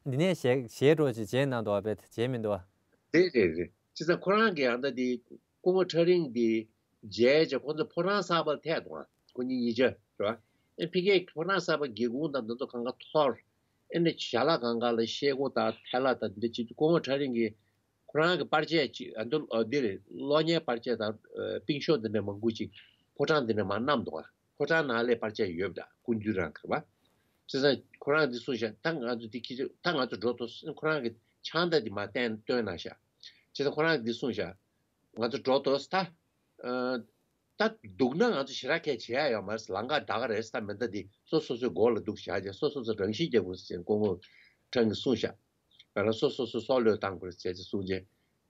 འདི་ནས་ཞལ་ཞལ་སྒྲོག་ཅིག་མཇལ་གནང་འདུག་བ། བས་མཇལ་མི་འདུག་བ། རེད་རེད་རེད། བྱས་ཙང་ཁོ་རང་གི་ཨ་ད་འདི་སྐུ་ངོ་ཁྲ་རིང་འདི་མཇལ་བྱས་ཁོ་ཚོ་ཕོ་བྲང་གསར་པར་ཐད་འདུག་བ། ཁོ་གཉིས་གཉིས་ཆ་རེད་བ། ཨེ་ཕ་གིའི་ཕོ་བྲང་གསར་པ་སྒེའུ་ཁུང་དང་འདི་ཚོ་གང་ག་འཐོར། ཨེ་ནས་ཞལ་ལག་གང་ག་ལ་ཤེལ་སྒོ་དང་ཐལ་ལ་དང་འདི་བྱེད་དུས་སྐུ་ངོ་ཁྲ་རིང་གིས་ཁོ་རང་གི་པར་ཆས་ཅིག་ཨ་འདི་ཨ་འདི་རེད། གློག་བརྙན་པར་ཆས་དང་ཨ་པིང་ཤོག་འདི་འདྲ་མང་པོ་ཅིག་ཕོ་བྲང་འདི་ནས་མར་བསྣམས་འདུག་ག་ཕོ་བྲང་ནང་ལ་པར་ཆས་ཡོད་པ་འདྲ། སྐུ་མདུན་རང་གི་རེད་པ། བྱས་ཙང་ཁོ་རང་འདི་གསུངས་ཤག་ད་ང་ཚོ་འདི་ཁྱི་ད་ང་ཚོ་འགྲོ་ཐུབ། ཁོ་རང་གི་ཕྱག་མདའ་འདི་མར་བསྟན་བཏོན་གནང་ཤག་བྱས་ཙང་ཁོ་རང་གིས་འདི་གསུངས་ཤག་ང་ཚོ་འགྲོ་ཐུབ་ད། ཨ་ད་སྡུག་ན་ང་ཚོ་ཞེ་དྲག་གས་བྱེད་ཡ་ཡོད་མ་རེད། ལམ་ཁ་བདག་ག་རེད། ད་མེ་མདའ་འདི་སོ་སོ་སོའི་མགོ་ལ་གཏུགས་བཞག་བྱས་སོ་སོ་སོ་རང་ཤི་རྒྱག་དགོས་ཟེར་སྐུ་ངོ་ཁྲ་རིང་གིས་གསུངས་ཤག་ང་རང་སོ་སོ་སོ་སྲོག་བློས་བཏང་དགོས་རེད་ཟེར་ཅིག་གསུངས་རྗེས།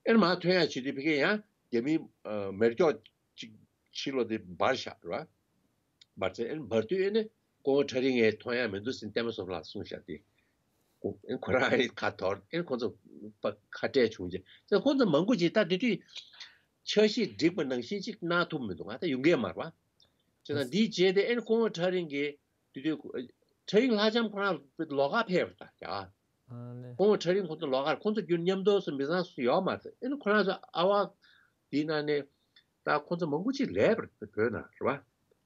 ཨེ་ནས་མར་ཐོན་ཡག་བྱེད་དུས་ཕ་གིར་ཡང་ རྒྱ་མི་ཨ་མེ་སྒྱོགས་གཅིག་ཕྱི་ལོགས་དེ་འབར་བཞག་རེད་བ། འབར་ཚེ་ཨེ་འབར་དུས་ཨེ་ནི་སྐུ་ངོ་ཁྲ་རིང་ངས་མཐོང་ཡ་མི་འདུག་ཟེར་ལྟད་མོ་བཟོ་ལ་གསུངས་བཞག་དེ། ཁོ་ཨེ་ཁོ་རང་ཨེ་ཁ་འཐོར་ཨེ་ཁོ་ཚོ་ཁ་བྲལ་བྱུང་རྗེས་ཁོ་ཚོ་མང་པོ་ཅིག་ད་དེ་དུས་འཆར་གཞི་སྒྲིག་པ་ནང་བཞིན་ཅིག་གནང་ཐུབ་མི་འདུག་ང་ད་ཡོང་གི་མ་རེད་བ། བྱས་ཙང་འདིའི་རྗེས་དེ་ཨེ་ཁོ་ཁྲ་རིང་གིས་དེ་དུས་ཁྲ་རིང་ལྷ་ལྕམ་ཁོ་རང་ལོགས་ཀ་ཕེབས་པ་ད་ཡ། ཨ་ལེ། ཁོང་ཁྲ་རིང་ཁོང་ཚོ་ལོགས་ཀར་ཁོང་ཚོ་རྒྱུན་མཉམ་དུ་སུ་མི་ཚང་སུ་ཡོད་མ་རེད། ཨེ་ནི་ཁོ་རང་ཚོ་ཨ་བ་དེའི་ནང་ནས་ད་ཁོང་ཚོ་མང་པོ་ཅིག་ལས་པར་བོད་ན་རེད་བ།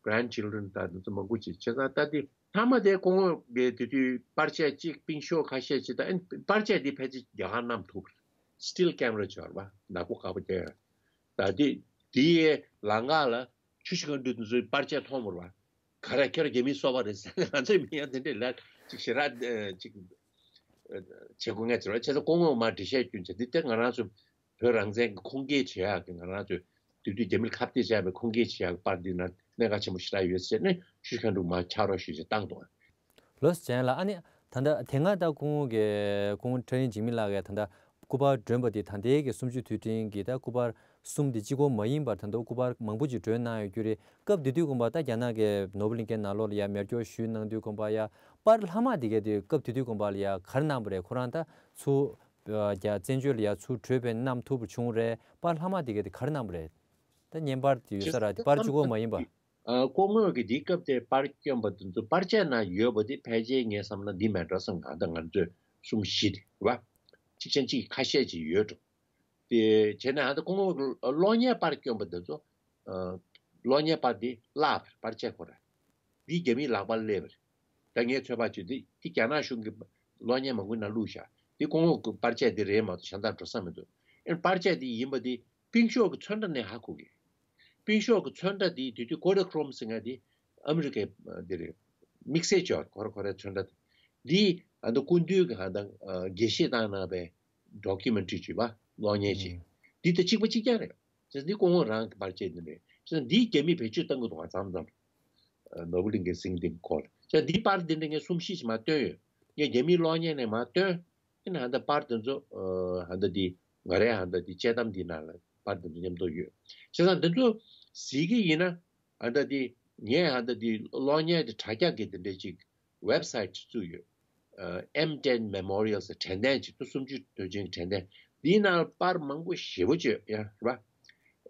Grandchildren ད་དེ་ཚོ་མང་པོ་ཅིག་བྱས་ཙང་ད་དེ་མཐའ་མ་དེ་ཁོང་གི་དེ་དུས་པར་ཆས་གཅིག་པིང་ཤོག་ཁ་ཤས་ཅིག་ད་ཨེ་པར་ཆས་དེ་ཕལ་ཆེར་རྒྱ་གར་བསྣམས་ཐུབ་རེད། Still camera ཅིག་ཡོད་རེད་བ། ནག་པོ་དཀར་པོ་དེ་ད་དེ་དེའི་ལམ་ཁ་ལ་ཆུ་ཤིང་ཁ་འདུས་དེ་ཚོའི་པར་ཆས་མཐོང་མ་རེད་བ། ག་རེ་ཁྱོད་རང་རྒྱ་མིའི་སོ་པ་རེད་ཟེར་ནས་ང་ཚོའི་མི་ཡང་དེ་འདྲས་ལ་ཅིག་ཞེ་དྲག་ཅིག་བྱེད་དགོས་ངེས་ཚོར་བ་བྱས་ཙང་སྐུ་ངོ་མ་འགྲེལ་བཤད་སྐྱོན་བྱས་འདི་ལྟར་ང་རང་ཚོ་བོད་རང་བཙན་གྱི་ཁུངས་སྐྱེལ་བྱེད་ཡག་གི་ང་རང་ཚོས་དེ་དུས་རྒྱ་མིར་ཁ་གཏད་བྱས་པའི་ཁུངས་སྐྱེལ་བྱེད་ཡག་གི་པར་འདི་ན་གནད་འགག་ཆེན་པོ་ཞེ་དྲག་ཡོད་ཟེར་ནས་ཆུ་ཤིང་ཁ་འདུས་མ་ཕྱག་རོགས་ཞུས་བྱས་བཏང་འདུག་ལོས་ཅན་ལ་ཨ་ནི་ད་ལྟ་དེ་སྔ་ད་སྐུ་ངོ་གི་སྐུ་ངོ་ཁྲ་རིང་འཇིགས་མེད་ལགས་ཀྱིས་ད་ལྟ་སྐུ་པར་སྒྲོན་པ་དེ་ད་ལྟའི་གི་གསུམ་བཅུའི་དུས་དྲན་གྱི་ད་སྐུ་པར་གསུམ་དེ་གཅིག་པོ་མ་ཡིན་པར་ད་ལྟ་སྐུ་པར་མང་པོ་ཅིག་སྒྲོན་གནང་ཡོད་རྒྱུ་རེད། སྐབས་དེ་དུས་ཀུན་པ་ད་རྒྱ་ནག་གི་ནོར་བུ་གླིང་ཁའི་ནང་ལོགས་ལ་ཡ་མེ་སྒྱོགས་གཞུས་གནང་དུས་ཀུན་པ་ཡ་པར་ལྷག་མ་དེ་གས་དེ་སྐབས་དེ་དུས་ཀུན་པ་ལ་ཡ་ག་རེ་གནང་པ་རེད། ཁོ་རང་ད་ཚུར་རྒྱ་བཙན་བྱོལ་ལ་ཡ་ཚུར་བྲོས་པའི་བསྣམས་ཐུབ་པ་བྱུང་རེད། པར་ལྷག་མ་དེ་གས་དེ་ག་རེ་གནང་པ་རེད། ད་བརྙན་པར་དེ་ཡོད་ས་ར་དེ་པར་གཅིག་པོ་མ་ཡིན་པ། ཨ་སྐུ་ངོ་གིས་འདིའི་སྐབས་དེར་པར་བསྐྱོན་པ་དེ་ཚོ་པར་ཆས་ནང་ཡོད་པ་དེ་ཕལ་ཆེར་ངས་བསམ་ན་འདི་མེད་འགྲོ་བསམ། གང་ལྟར་ང་ཚོས་གསུམ་བཞི་རེད་བ། གཅིག་ཆ་གཅིག་ཁ་ཤས་ཅིག་ཡོད་འགྲོ། དེ་བྱས་ན་ཨ་ད་སྐུ་ངོ་གིས་གློག་བརྙན་པར་བསྐྱོན་པ་དེ་ཚོ་ཨ་གློག་བརྙན་པར་དེ་བརླག་པར་པར་ཆས་ཁོ་ར། འདི་རྒྱ་མིའི་ལག་པར་སླེབས་པ་རེད། ད་ངས་ཚོད་དཔག་བྱས་དུས་འདི་རྒྱ་ནག་གཞུང་གི་གློག་བརྙན་མང་པོའི་ནང་བླུགས་བཞག་འདི་སྐུ་ངོ་གི་པར་ཆས་འདི་རེད་མ་གཏོགས་གཞན་དག་འགྲོ་ས་མི་འདུག་ཨེ་པར་ཆས་འདི་ཡིན་པ་འདི་པིང་ཤོག་གི་ཚོན་ཁྲ་ནས་ཧ་གོ་གི། པིང་ཤོག་གི་ཚོན་ཁྲ་འདི་དེ་དུས་ཀོ་ཌ་ཁྲོམ་ཟེར་མཁན་འདི་ཨ་མི་རི་ཀའི་འདི་རེད། དམིགས་བསལ་ཅོག་ཁོ་ར་ཁོ་རའི་ཚོན་ཁྲ་འདི་ཨ་མདོ་སྐུ་མདུན་གྱི་ཧ་དང་དགེ་བཤེས་བཏང་གནང་བའི་ཌོ་ཀུ་མེན་ཊི་རི་བྱས་པ་གློག་བརྙན་ཅིག་འདི་ད་གཅིག་པ་གཅིག་རྐྱང་རེད། བྱས་ཙང་འདི་སྐུ་ངོ་རང་གི་པར་ཆས་འདི་རེད། བྱས་ཙང་འདིའི་རྒྱ་མིས་བེད་སྤྱོད་གཏང་གི་འདུག་བ། མཚམས་མཚམས་ནོར་བུ་གླིང་གའི་སེང་ལྡེང་སྐོར་ལ། བྱས་ཙང་འདིའི་པར་འདི་འདྲ་ངས་གསུམ་བཞི་ཞིག་མར་བཏོན་ཡོད། ངས་རྒྱ་མིའི་གློག་བརྙན་ནས་མར་བཏོན། ཨེ་ནི་ཧ་ད་པར་འདི་ཚོ་ཨ་ཧ་ད་འདི་ང་རའི་ཧ་ད་འདི་དཔྱད་གཏམ་འདི་ནང་ལ་པར་འདི་ཚོ་མཉམ་དུ་ཡོད། བྱས་ཙང་འདི་ཚོ་གཟིགས་ཀྱི་ཡིན་ན་ཧ་ད་འདི་ངས་ཧ་ད་འདི་གློག་བརྙན་དེ་དྲ་རྒྱ་གི་འདི་འདྲ་ཅིག་ཝེབ་སའིཊ་བཙུགས་ཡོད། ཨ་M ten Memorial ཟེར་དྲན་རྟེན་ཅིག་ཏུ་གསུམ་བཅུའི་དུས་ཆེན་གྱི་དྲན་རྟེན་འདིའི་ནང་ལ་པར་མང་པོ་ཞེ་པོ་ཅིག་ཡོད་ཡ་རེད་པ།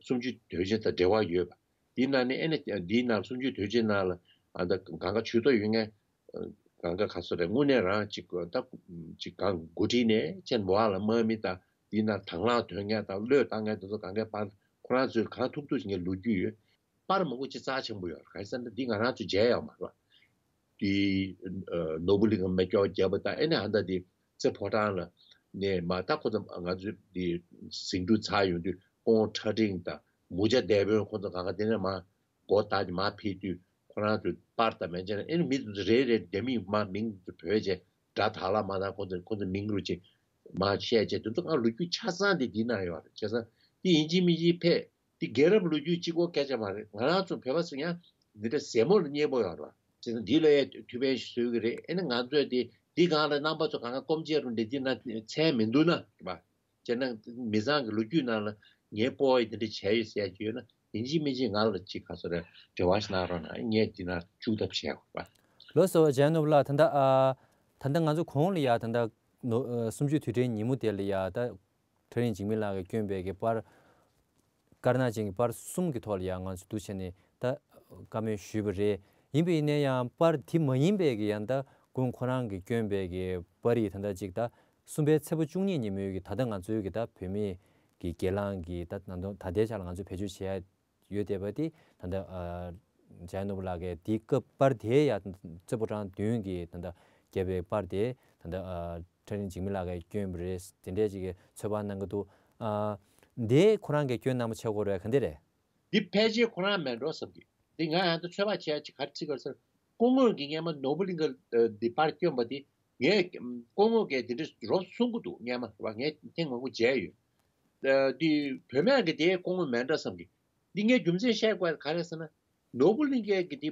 གསུམ་བཅུའི་དུས་ཆེན་དང་འབྲེལ་བ་ཡོད་པ། འདིའི་ནང་ནས་ཨེ་ནི་འདིའི་ནང་གསུམ་བཅུའི་དུས་ཆེན་ནང་ལ་ཨ་ད་གང་ག་ཇུས་གཏོགས་ཡོད་མཁན་གང་ག་ག་ཚོད་རེད། དངོས་གནས་རང་ཅིག་ད་ཅིག་གང་འགོ་ཁྲིད་ནས་ཅན་བ་ལ་དམག་མི་དང་འདིའི་ནང་དང་བླངས་དོན་མཁན་དང་བློས་བཏང་མཁན་དེ་ཚོ་གང་གའི་པར་ཁོ་རང་ཚོས་གང་ཐུབ་ཐུབ་ཅིག་ངས་ལོ་རྒྱུས་ཡོད། པར་མང་པོ་ཅིག་རྩ་ཆེན་པོ་ཡོད་རེད། གང་ཡིན་ཟེར་ན་འདི་ང་རང་ཚོས་མཇལ་ཡོད་མ་རེད་པ། དེ་ནོར་བུ་གླིང་ག་མེ་སྒྱོགས་བརྒྱབ་པ་དང་ཨེ་ནི་ཧ་ད་དེ་རྩེ་ཕོ་བྲང་ལ་ནས་མ་ད་ཁོ་ཚོ་ང་ཚོས་དེ་ཟིང་འཁྲུག་ཚར་ཡོང་དུས་སྐུ་ངོ་ཁྲ་ཁྲིང་དང་མུ་ཇ་སྡེ་དཔོན་ཁོ་ཚོ་གང་ག་དེ་ནས་མ་སྒོ་བདག་གིས་མ་ཕེབས་དུས་ཁོ་རང་ཚོས་པར་དང་མེ་ལྕེ་ཨེ་ནི་མི་དེ་ཚོ་རེ་རེ་རྒྱ་མིས་མ་མིང་དེ་ཚོ་བོས་བྱས་དགྲ་དག་ལ་མ་དང་ཁོ་ཚོ་ཁོ་ཚོ་མིང་རུ་ཅིག་མ་བཤད་བྱས་དེ་ཚོ་ང་ལོ་རྒྱུས་ཆ་ཚང་དེ་འདི་ན་ཡོད་རེད། བྱས་ཙང་དེ་ཡིན་གཅིག་མིན་གཅིག་ཕེབས། འདི་རྒྱལ་རབས་ལོ་རྒྱུས་གཅིག་པོ་སྐད་ཆ་མ་རེད། ང་རང་ཚོ་བོད་པ་ཚོ་ཡང་འདི་འདྲ་ཟབ་མོ་ལ་མཉེས་པོ་ཡོད་རེད་བ། བྱས་ཙང་འདི་ལ་ཡང་ཐུགས་ཕན་ཞིག་གསོས་ཀྱི་རེད། ཨེ་ནི་ང་ཚོས་འདི་འདི་སྒང་ལ་རྣམ་པ་ཚོ་གང་ག་སྐོམ་བྱས་རུང་འདི་འདི་ན་མཚན་མི་འདུག་ན་རེད་བ། བྱས་ན་མི་ཚང་གི་ལོ་རྒྱུས་ནང་ལ་ངའི་སྤོ་བ་ཡི་འདི་འདྲ་བྱས་ཡོད་ཟེར་ཡ་ཅིག་ཡོད་ན་ཡིན་གཅིག་མིན་གཅིག་ང་ལ་ཅིག་ག་ཚོད་རེད་འབྲེལ་བ་ཞིག་གནང་རོགས་གནང་། ངས་འདི་ན་བཅུག་ཐབས་བྱས་ཡོད་རེད་བ། ལགས་སོ་ཇེ་ནོབ་ལགས། ད་ལྟ་ཨ་ད་ལྟ་ང་ཚོ་གོང་ལ་ཡ་ད་ལྟ་ནོ་ཨ་གསུམ་བཅུའི་དུས་དྲན་ཉིན་མོ་དེ་ལ་ཡ་ད། ཁྲ་རིང་འཇིགས་མེད་ལགས་ཀྱིས་བསྐྱོན་པའི་གི་པར། དཀར་ནག་ཅན་གྱི་པར་གསུམ་གྱི་ཐོག་ལ་ཡང་ང་ཚོས་འདུག་བྱས་ནས་ད་བཀའ་མོལ་ཞུས་པ་རེད། ཡིན་པ་ཡིན་ན་ཡང་པར་དེ་མ་ཡིན་པའི་གི་ཡང་ད་སྐུ་ངོ་ཁོ་རང་གིས་བསྐྱོན་པའི་གི་པར་རིས་ད་ལྟ་ཅིག་ད་གསུམ་པའི་ཚེས་པ་བཅུ་གཉིས་ཉིན་མོའི་གི་ད་ལྟ་ང་ཚོའི་གི་ད་བོད་མིའི་གི་སྒེར་ལངས་ཀྱི་ད་ད་ད་ལྟའི་ཆ་ལ་ང་ཚོས་བེད་སྤྱོད་བྱེད་ཡ་ཡོད་བསྡད་པ་དེ་ད་ལྟ་ཨ་ཇེ་ནོབ་ལགས་ཀྱིས་དེའི་སྐབས་པར་དེ་ཡ་རྩེ་ཕོ་བྲང་མདུན་གྱི་ད་ལྟ་བརྒྱབ་པའི་པར་དེ་ད་ལྟ་ཨ་ཁྲ་རིང་འཇིགས་མེད་ལགས་ཀྱིས་བསྐྱོན་པ་རེད། དེ་འདྲས་ཅིག་གི་ཚོད་དཔག་གནང་གི་འདུག་ཨ་འདི་ཁོ་རང་གིས་བསྐྱོན་གནང་པ་ཆགས་ཀྱི་ཡོད་རེད། ག་འདི་རེད། འདི་ཕལ་ཆེར་ཁོ་རང་མེད་འགྲོ་བསམ་གི། འདི་ང་ཡང་ད་ཚོད་དཔག་བྱས་ཅིག་ག་རེ་བྱེད་དགོས་ཟེར། སྐུ་ངོ་གིས་སྔོན་མ་ནོར་བུ་གླིང་ག་འདི་པར་བསྐྱོན་པ་འདི་ངས་སྐུ་ངོ་གིས་འདི་འདྲ་རོབ་གསུང་གི་འདུག་སྔོན་མ་རེད་བ། ངས་ཐེངས་མང་པོ་མཇལ་ཡོད། ཨ་འདི་བུད་མེད་ཀྱི་དེ་སྐུ་ངོ་མེད་འགྲོ་བསམ་གི། འདི་ངས་རྒྱུ་མཚན་བཤད་དགོས་ག་རེ་ཟེར་ན། ནོར་བུ་གླིང་གའི་གི་འདི་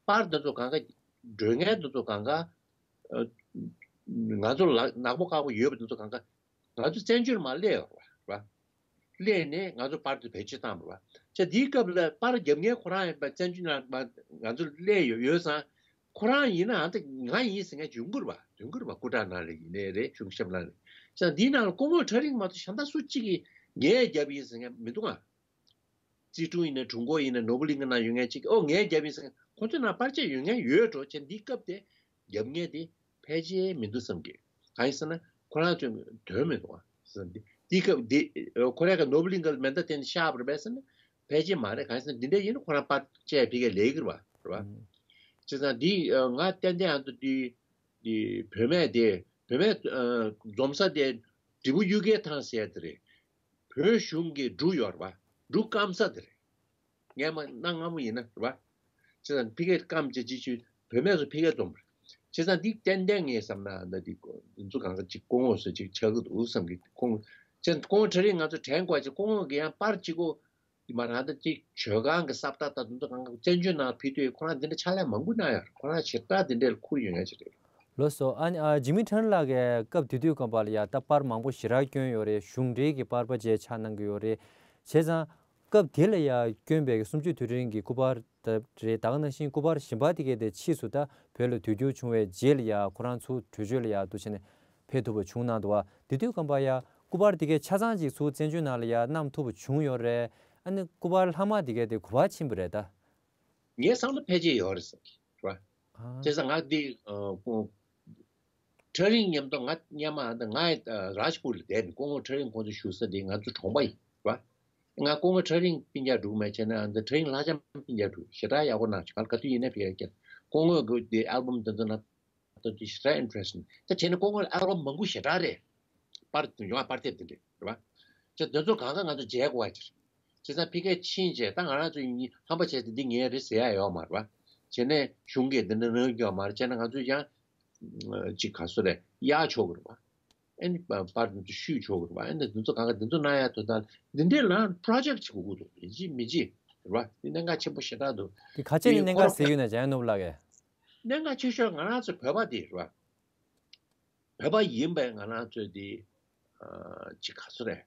པར་འདི་ཚོ་གང་ག་སྒྲོན་མཁན་འདི་ཚོ་གང་ག་ཨ་ང་ཚོ་ལ་ནག་པོ་དཀར་པོ་ཡོད་པ་འདི་ཚོ་གང་ག་ང་ཚོ་བཙན་བྱོལ་མར་སླེབས་ཡོད་རེད་བ། སླེབས་ནས་ང་ཚོ་པར་དེ་བེད་སྤྱོད་བཏང་བ་རེད་བ། བྱས་འདིའི་སྐབས་ལ་པར་རྒྱབ་མཁན་ཁོ་རང་ཡིན་པ། བཙན་བྱོལ་ནང་ང་ང་ཚོ་སླེབས་ཡོད་ཡོད་ཙང་། ཁོ་རང་ཡིན་ནའང་ད་ང་ཡིན་ཟེར་མཁན་ཅིག་ཡོང་གི་རེད་བ། ཡོང་གི་རེད་བ། སྐུ་དྲག་ནང་ལ་ཡིན་ནའི་རེད། གཞུང་ཞབས་ནང་ལ་ཡིན། བྱས་འདིའི་ནང་ལ་སྐུ་ངོ་ཁྲ་རིང་མ་གཏོགས་གཞན་དག་སུ་གཅིག་གིས་ངས་རྒྱབ་ཡིན་ཟེར་མཁན་མི་འདུག་ཨ། ཙི་ཀྲུང་ཡིན་ན། ཀྲུང་གོ་ཡིན་ན། ནོར་བུ་གླིང་ག་ནང་ཡོད་མཁན་གཅིག་གིས་ཨོ་ངས་རྒྱབ་ཡིན་ཟེར་མཁན། ཁོ་ཚོའི་ནང་པར་ཆས་ཡོད་མཁན་ཡོད་འགྲོ། བྱས་འདིའི་སྐབས་དེ་རྒྱབ་མཁན་དེ་ཕལ་ཆེར་མི་འདུག་བསམ་གི། གང་ཡིན་ཟེར་ན་ཁོ་རང་ཚོས་དོན་མི་འདུག་ཨ་བསམ་གི། འདིའི་སྐབས་འདི་ཁོ་རང་གིས་ནོར་བུ་གླིང་ག་ལ་མེ་མདའ་བསྟན་ནས་བཤགས་པ་རེད་པས་ཟེར་ན་ཕལ་ཆེར་མ་རེད། གང་ཡིན་ཟེར་ན་འདི་འདྲ་ཡིན་ན་ཁོ་རང་པར་ཆས་ཕ་གིར་ལེན་གི་རེད་བ། རེད་བ། བྱས་ཙང་འདི་ང་ཏན་ཏན་ཨ་མདོ་འདི་འདི་བུད་མེད་དེ། བུད་མེད་འཛོམས་ས་དེ་འབྲས་བུ་གཡུལ་རྒྱལ་ཐང་ཟེར་ཡ་དེ་རེད། བོད་གཞུང་གི་འབྲུ་ཡོད་རེད་བ། འབྲུ་སྐམ་ས་དེ་རེད། སྔས་མ་གནའ་སྔ་མོ་ཡིན་ན་རེད་བ། བྱས་ཙང་ཕ་གིར་སྐམ་བྱས་ཅི་ཞིག་བུད་མེད་ཚོ་ཕ་གིར་འཛོམས་པ་རེད། བྱས་ཙང་འདི་ཏན་ཏན་ངས་བསམ་ན་ད་འདི་འདི་ཚོ་གང་ག་ཅིག་སྐུ་ངོ་སུ་ཅིག་ཆགས་ཀྱི་འདུག་བསམ་གི། ཁོང་བྱས་ཁོང་ཁྲ་རིང་ང་ཚོ་དྲན་དགོས་ཅིག། སྐུ་ངོ་གི་ཡང་པར་གཅིག་པོ། དེ་མ་རང་ད་ཅིག་ཇོ་ཁང་གི་ས་བཀྲ་དང་དེ་ཚོ་གང་ག་བཙན་བྱོལ་ནང་ཕེབས་དུས་ཁོ་རང་འདི་འདྲ་ཕྱག་ལས་མང་པོ་གནང་ཡོད། ཁོ་རང་ཞེ་དྲག་འདི་འདྲ་ལ་ཁུར་ཡོད་མཁན་ཅིག་རེད། ལགས་སོ། ཨ་ནི་ཨ་འཇིགས་མེད་ཁྲི་ལགས་ཀྱིས་སྐབས་དེ་དུས་སྐབས་ལ་ཡ་ད་པར་མང་པོ་ཞེ་དྲག་བསྐྱོན་ཡོད་རེད། གཞུང་འབྲེལ་གྱི་པར་པ་བཅས་ཆགས་གནང་གི་ཡོད་རེད། བྱས་ཙང་སྐབས་དེ་ལ་ཡ་བསྐྱོན་པའི་གསུམ་བཅུའི་དུས་དྲན་གྱི་སྐུ་པར་ད་རེད། ད་ག་ནང་བཞིན་སྐུ་པར་གཞན་པ་དེ་གའི་དེ་ཕྱིས་སུ་ད་བོད་ལ་དུས་འགྱུར་བྱུང་བའི་རྗེས་ལ་ཡ་ཁོ་རང་ཚུར་བྲོས་བྱོལ་ལ་ཡ་འདུག་བྱས་ནས་ཕེབས་ཐུབ་པ་བྱུང་གནང་འདུག་བ། དེ་དུས་སྐབས་ལ་ཡ་སྐུ་པར་དེ་གའི་ཆ་ཚང་ཅིག་ཚུར་བཙན་བྱོལ་ནང་ལ་ཡ་བསྣམས་ཐུབ་པ་བྱུང་ཡོད་རེད། ཨ་ནི་སྐུ་པར་ལྷག་མ་དེ་གའི་དེ་ག་པར་ཕྱིན་པ་རེད་ད། ངའི་བསམ་བློ་ཕལ་ཆེར་ཡོད་རེད་བསམ་གི་རེད་བ། ཨ། བྱས་ཙང་ང་འདི་ཨ་ཁོང་ཁྲ་རིང་མཉམ་དུ་ང་སྔོན་མ་ང་རཱཇ་པུར་ལ་བསྡད་ནས་སྐུ་ངོ་ཁྲ་རིང་ཁོང་ཚོ་བཞུགས་ས་དེ་ང་ཚོ་གྲོང་པ་ཡིན་རེད་བ། ང་སྐུ་ངོ་ཁྲ་རིང་སྤུན་ཀྱག་འགྲོ་གི་མེད། བྱས་ན་འདི་ཁྲ་རིང་ལྷ་ལྕམ་སྤུན་ཀྱག་འགྲོ། ཞེ་དྲག་ཡག་པོ་གནང་བྱུང་། ང་ག་དུས་ཡིན་ན་ཕེབས་ཡ་སྐྱེལ། སྐུ་ངོ་གི་དེ་ཨལ་བམ་དེ་ཚོ་ན་ད་དེ་ཞེ་དྲག་ཨིན་ཊི་རེ་སི་ཊི་ད། བྱས་ན་སྐུ་ངོ་ཨལ་བམ་མང་པོ་ཞེ་དྲག་རེད། པར་ཡོང་བ་པར་དེབ་དེ་འདྲ་རེད་བ། ཅེས་དེ་ཚོ་གང་ག་ང་ཚོ་མཇལ་དགོས་པ་ཅིག་རེད། བྱས་ཙང་ཕ་གིར་ཕྱིན་རྗེས་ད་ང་རང་ཚོ་ཡིན་ཧམ་པ་བྱས་ཏེ་འདི་ངའི་རེད་ཟེར་ཡ་ཡོད་མ་རེད་བ། བྱས་ནས་གཞུང་གིས་འདི་འདྲ་གནང་རྒྱུ་ཡོད་མ་རེད། བྱས་ན་ང་ཚོས་ཡང་ཅིག་ག་སོ་རེད། གཡར་ཆོག་གི་རེད་བ། ཨ་ནི་པར་འདི་ཚོ་བཤུས་ཆོག་གི་རེད་བ། ཨ་ནི་འདི་ཚོ་གང་ག་འདི་ཚོ་གནང་ཡ་དོན་དག་འདི་འདྲའི་ལ་པྲོ་ཇེག་ཅིག་དགོས་ཀྱི་འདུག་ཡིན་གཅིག་མིན་གཅིག་རེད་བ། འདི་གནད་འགག་ཆེན་པོ་ཞེ་དྲག་འདུག་དེ་ག་ཅི་ནས་གནད་འགག་ཟེར་ཡོད་ན་འཇམ་དབྱངས་ནོར་བུ་ལགས་ཀྱིས། གནད་འགག་ཆེ་ཤོས་ང་རང་ཚོ་བོད་པ་དེ་རེད་བ། བོད་པ་ཡིན་པའི་ང་རང་ཚོས་དེ་ཨ་ཅིག་ག་ཚོད་རེད།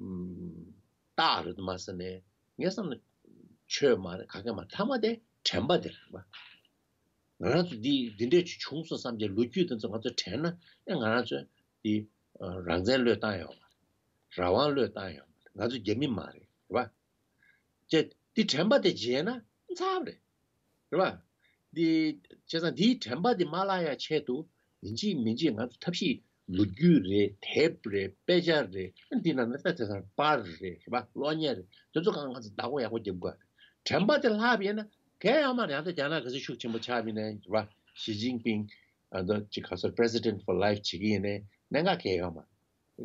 ཨམ། རྟགས་རེད་མ་ཟེར་ནས་ངས་བསམ་ན་ཆོས་མ་རེད། ག་གེ་མ་རེད། མཐའ་མ་དེ་དྲན་པ་དེ་རེད་བ། ང་རང་ཚོ་འདི་འདི་འདྲས་ཅིག་བྱུང་སོང་བསམ་བྱས་ལོ་རྒྱུས་དེ་ཚོ་ང་ཚོ་དྲན་ན་ཨེ་ང་རང་ཚོ་འདི་ཨ་རང་བཙན་བློས་བཏང་ཡོད་མ་རེད། རང་དབང་བློས་བཏང་ཡོད་མ་རེད། ང་ཚོ་རྒྱ་མི་མ་རེད། རེད་བ། ཅེས་འདི་དྲན་པ་དེ་བརྗེད་ན་ཚར་བ་རེད། རེད་བ། འདི་བྱས་ཙང་འདིའི་དྲན་པ་འདི་མ་བརླག་ཡ་ཆེད་དུ་ཡིན་གཅིག་མིན་གཅིག་ང་ཚོ་ཐབས་ཤེས་ལོ་རྒྱུས་རེད། དེབ་རེད། དཔེ་ཆ་རེད། འདི་ནང་ན་ད་དེང་སང་པར་རེད། རེད་བ། གློག་བརྙན་རེད། དེ་ཚོ་གང་ག་ང་ཚོ་བདག་པོ་ཡག་པོ་རྒྱབ་དགོས་རེད། དྲན་པ་དེ་བརླག་པ་ཡིན་ན་གལ་ཡོད་མ་རེད། ཡང་ད་རྒྱ་ནག་ག་ཚོད་ཤུགས་ཆེན་པོ་ཆགས་པ་ཡིན་ནའི་རེད་བ། ཞི་ཅིན་ཕིང་ཨ་ད་ཅིག་ག་ཚོད་President for Life བྱེད་ཀྱི་ཡིན་ནའི་གནད་འགག་གལ་ཡོད་མ་རེད།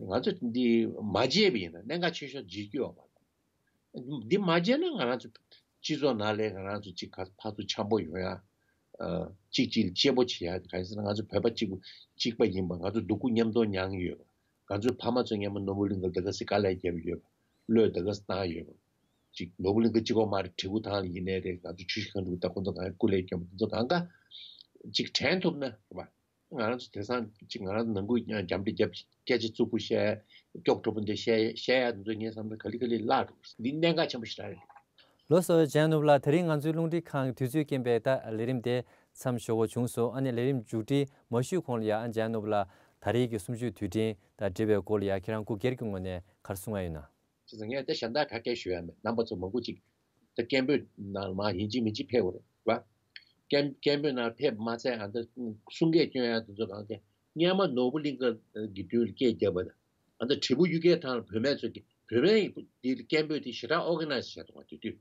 ང་ཚོ་འདི་མ་བརྗེད་པ་ཡིན་ན་གནད་འགག་ཆེ་ཤོས་བརྗེད་རྒྱུ་ཡོད་མ་རེད། འདི་མ་བརྗེད་ན་ང་རང་ཚོ་སྤྱི་ཚོགས་ནང་ལས་ང་རང་ཚོ་གཅིག་ཁ་ཕར་ཚུར་འཆམ་པོ་ཡོང་ཡ། ཨ་གཅིག་གཅིག་ལ་གཅེས་པོ་བྱེད་ཡ། གང་ཡིན་ཟེར་ན་ང་ཚོ་བོད་པ་གཅིག་པུ་གཅིག་པ་ཡིན་པ། ང་ཚོ་སྡུག་ཁུར་མཉམ་དུ་མྱངས་ཡོད་པ། ང་ཚོའི་ཕ་མ་ཚོ་སྔོན་མ་ནོར་བུ་གླིང་ག་ལ་དེ་ག་སེ་དཀའ་ལས་བརྒྱབ་ཡོད་པ། བློས་དེ་ག་སེ་བཏང་ཡོད་པ། གཅིག་ནོར་བུ་གླིང་ག་གཅིག་པོ་མ་རེད། བྲིས་སྐུ་ཐང་ལ་ཡིན་ནའི་རེད། ང་ཚོ་ཆུ་བཞི་སྒང་དྲུག་ད་ཁོང་ཚོ་གང་སྐུ་ལས་བསྐྱོན་པ་དེ་ཚོ་གང་ག་གཅིག་དྲན་ཐུབ་ན་རེད་པ། ང་རང་ཚོ་དེང་སང་ཅིག་ང་རང་ཚོ་ནང་ཁུལ་རྒྱབ་འདྲེ་རྒྱབ། སྐད་ཆ་རྩུབ་པོ་བཤད། སྐྱོ་གྲོགས་པོ་འདི་བཤད་བཤད་ཡ་འདི་ཚོ་ངས་བསམ་ན་ག་ལེ་ག་ལེ་བརླག་འགྲོ། འདི་གནད་འགག་ཆེན་པོ་ཞིག་རེད། ལགས་སོ། འཇམ་དབྱངས་ནོར་བུ་ལགས། དེ་རིང་ང་ཚོའི་རླུང་འཕྲིན་ཁང་གི་དུས་ཚོད་རྐྱེན་པས་ད་ལས་རིམ་དེ་མཚམས་འཇོག་དགོས་བྱུང་སོང་། ཨ་ནི་ལས་རིམ་མཇུག་སྒྲིལ་མ་ཞུས་གོང་ལ་ཡ་ཨ་འཇམ་དབྱངས་ནོར་བུ་ལགས་ད་རེས་ཀྱི་གསུམ་བཅུའི་དུས་དྲན་དང་འབྲེལ་བའི་སྐོར་ལ་ཡ་ཁྱེད་རང་སྐུ་སྒེར་གྱི་ངོས་ནས་ག་རེ་གསུང་ཡ་ཡོད་ན། བྱས་ཙང་ངས་ད་གཞན་དག་ག་གེ་ཞུ་ཡ་མེད། རྣམ་པ་ཚོ་མང་པོ་ཅིག་ད་སྐད་འབོད་ནང་མར་ཡིན་གཅིག་མིན་གཅིག་ཕེབས་དགོས་རེད་བ། སྐད་སྐད་འབོད་ནང་ཕེབས་མ་ཚད་ཨ་ད་གསུང་སྐད་སྐྱོན་ཡ་དེ་ཚོ་གང་ག་སྔོན་མ་ནོར་བུ་གླིང་ག་གི་དུས་ལ་སྐད་བརྒྱབ་པ་དང་ཨ་ད་དྲིལ་བུ་གཡུལ་རྒྱལ་ཐང་ལ་བུད་མེད་ཚོས་ཀྱི་བུད་མེད་ཀྱི་དེ་སྐད་འབོད་དེ་ཞེ་དྲག་ཨོར་ག་ནའི་ཛི་བྱས་འདུག་བ། དེ་དུས་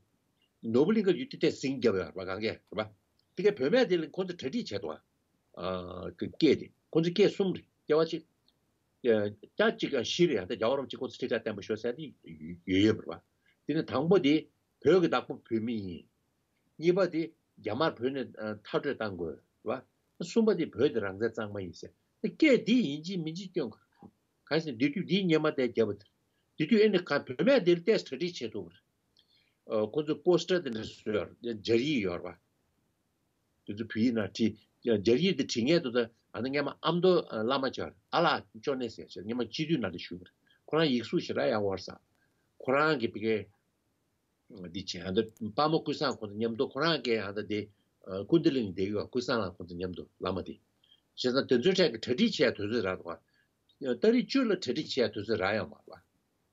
ནོར་བུ་གླིང་ག་ཡུལ་དེ་ཏོག་ཙམ་ཟིང་རྒྱབ་ཡོད་རེད་བ། གང་ག་རེད་བ། དེ་གའི་བུད་མེད་དེ་ལ་ཁོང་ཚོ་གྲ་སྒྲིག་བྱས་འདུག་བ། ཨ་གི་སྐད་དེ་ཁོང་ཚོ་སྐད་གསུམ་རེད། སྐྱེ་བ་གཅིག་ཀྱ་གཅིག་ག་བཞི་རེད། ཡང་ད་རྒྱལ་བ་རིན་པོ་ཆེ་ཁོང་ཚོ་ཁྲིད་ཆ་བརྟན་པོ་ཤོར་ཟེར་དེ་ཡོད་ཡོད་པ་རེད་བ། དེ་ནས་དང་པོ་དེ་བོད་ཀྱི་བདག་པོ་བོད་མི་ཡིན། གཉིས་པ་དེ་རྒྱ་དམར་བོད་ནས་མཐར་སྐྲོད་བཏང་དགོས་རེད་བ། གསུམ་པ་དེ་བོད་དེ་རང་བཙན་གཙང་མ་ཡིན་ཟེར། དེ་སྐད་འདི་ཡིན་གཅིག་མིན་གཅིག་སྐྱོན་དགོས་རེད། གང་ཡིན་ཟེར་ན་དེ་དུས་འདིའི་སྔོན་མ་དེ་བརྒྱབ་པ་དེ་རེད། དེ་དུས་ཨེ་ནི་ག་བོད་མི་དེ་ལ་ཏོག་ཙམ་གྲ་སྒྲིག་བྱེད་ཐུབ་པ་རེད། ཨ་ཁོང་ཚོས་པོ་སི་ཊར་དེ་འདྲ་བཟོས་ཡོད་རེད། སྦྱར་ཡིག་ཡོད་རེད་བ། དེ་ཚོ་བོད་ཡིག་ནང་བྲིས། སྦྱར་ཡིག་དེ་བྲིས་མཁན་དེ་ཚོ་ཨ་ནི་སྔོན་མ་ཨ་མདོ་བླ་མ་ཅིག་ཡོད་རེད། ཨ་ལགས་ཅོ་ནེ་ཟེར་ཞིག་སྔོན་མ་སྤྱི་འཐུས་ནང་ལ་བཞུགས་པ་རེད། ཁོ་རང་ཡིག་གཟུགས་ཞེ་དྲག་ཡག་པོ་རེད་ཟེར། ཁོ་རང་གི་ཕ་གི་འདི་བྱས་ཧ་ད་པདྨ་ཀུན་བཟང་ཁོང་ཚོ་མཉམ་དུ་ཁོ་རང་གི་ཧ་ད་དེ་ཀུན་ཏི་ལི་ནས་བསྡད་ཡོད། ཀུན་བཟང་ལགས་ཁོང་ཚོ་མཉམ་དུ་བླ་མ་དེ། བྱས་ཙང་དེ་ཚོའི་གྲས་ཀྱི་གྲ་སྒྲིག་བྱས་དུས་ཚོད་རག་འདུག་ག་ཏ་རིག་བཅུ་ལ་གྲ་སྒྲིག་བྱས་དུས་ཚོད་རག་ཡོད་མ་རེད་པ།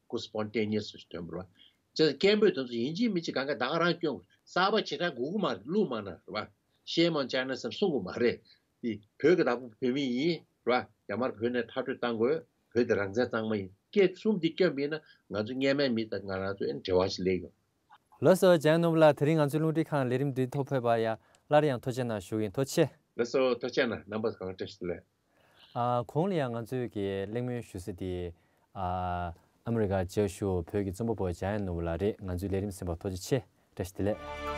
ཁོ་སི་པོན་ཊེ་ནི་ཡ་སི་ཞིག་ཐོན་པ་རེད་པ། བྱས་ཙང་སྐད་འབོད་དེ་ཚོ་ཡིན་གཅིག་མིན་གཅིག་གང་ག་ད་ག་རང་སྐྱོན་དགོས། གསར་པ་ཞེ་དྲག་དགོས་ཀྱི་མ་རེད། བླུགས་མ་གནང་རེད་པ། ཤེམ་ཨོན་ཅའི་ན་ཟེར་གསུང་གི་མ་རེད། དེ་བོད་ཀྱི་བདག་པོ་བོད་མི་ཡིན་རེད་པ། རྒྱ་དམར་བོད་ནས་མཐར་སྐྲོད་བཏང་དགོས། བོད་དེ་རང་བཙན་གཙང་མ་ཡིན། སྐད་གསུམ་འདི་སྐྱོན་པ་ཡིན་ན་ང་ཚོ་སྔོན་མའི་མི་དང་ང་རང་ཚོ་ཨེ་འབྲེལ་བ་ཞིག་སླེབས་ཡོང་། ལགས་སོ། འཇམ་དབྱངས་ནོར་བུ་ལགས། དེ་རིང་ང་ཚོའི་རླུང་འཕྲིན་ཁང་ལས་རིམ་འདིའི་ཐོག་ཕེབས་པར་ཡ་སླར་ཡང་ཐུགས་རྗེ་གནང་ཞུ་གི་ཡིན། ཐུགས་རྗེ་ཆེ། ལགས་སོ། ཐུགས་རྗེ་གནང་། རྣམ་པ་ཚོ་གང་བཀྲ་ཤིས་བདེ་ལེགས། ཨ། གོང་ལ་ཡང་ང་ཚོས་ཀྱི་གླེང་མོལ་ཞུ་ས་དེ། ཨ། ཨ་མི་རི་ཀ་བཅའ་བཞུགས་བོད་ཀྱི་རྩོམ་པ་པོ་འཇམ་དབྱངས་ནོར་བུ་ལགས་རེད། ང་ཚོའི་ལས་རིམ་གསན་པར་ཐུགས་རྗེ་ཆེ། བཀྲ་ཤིས་བདེ་ལེགས།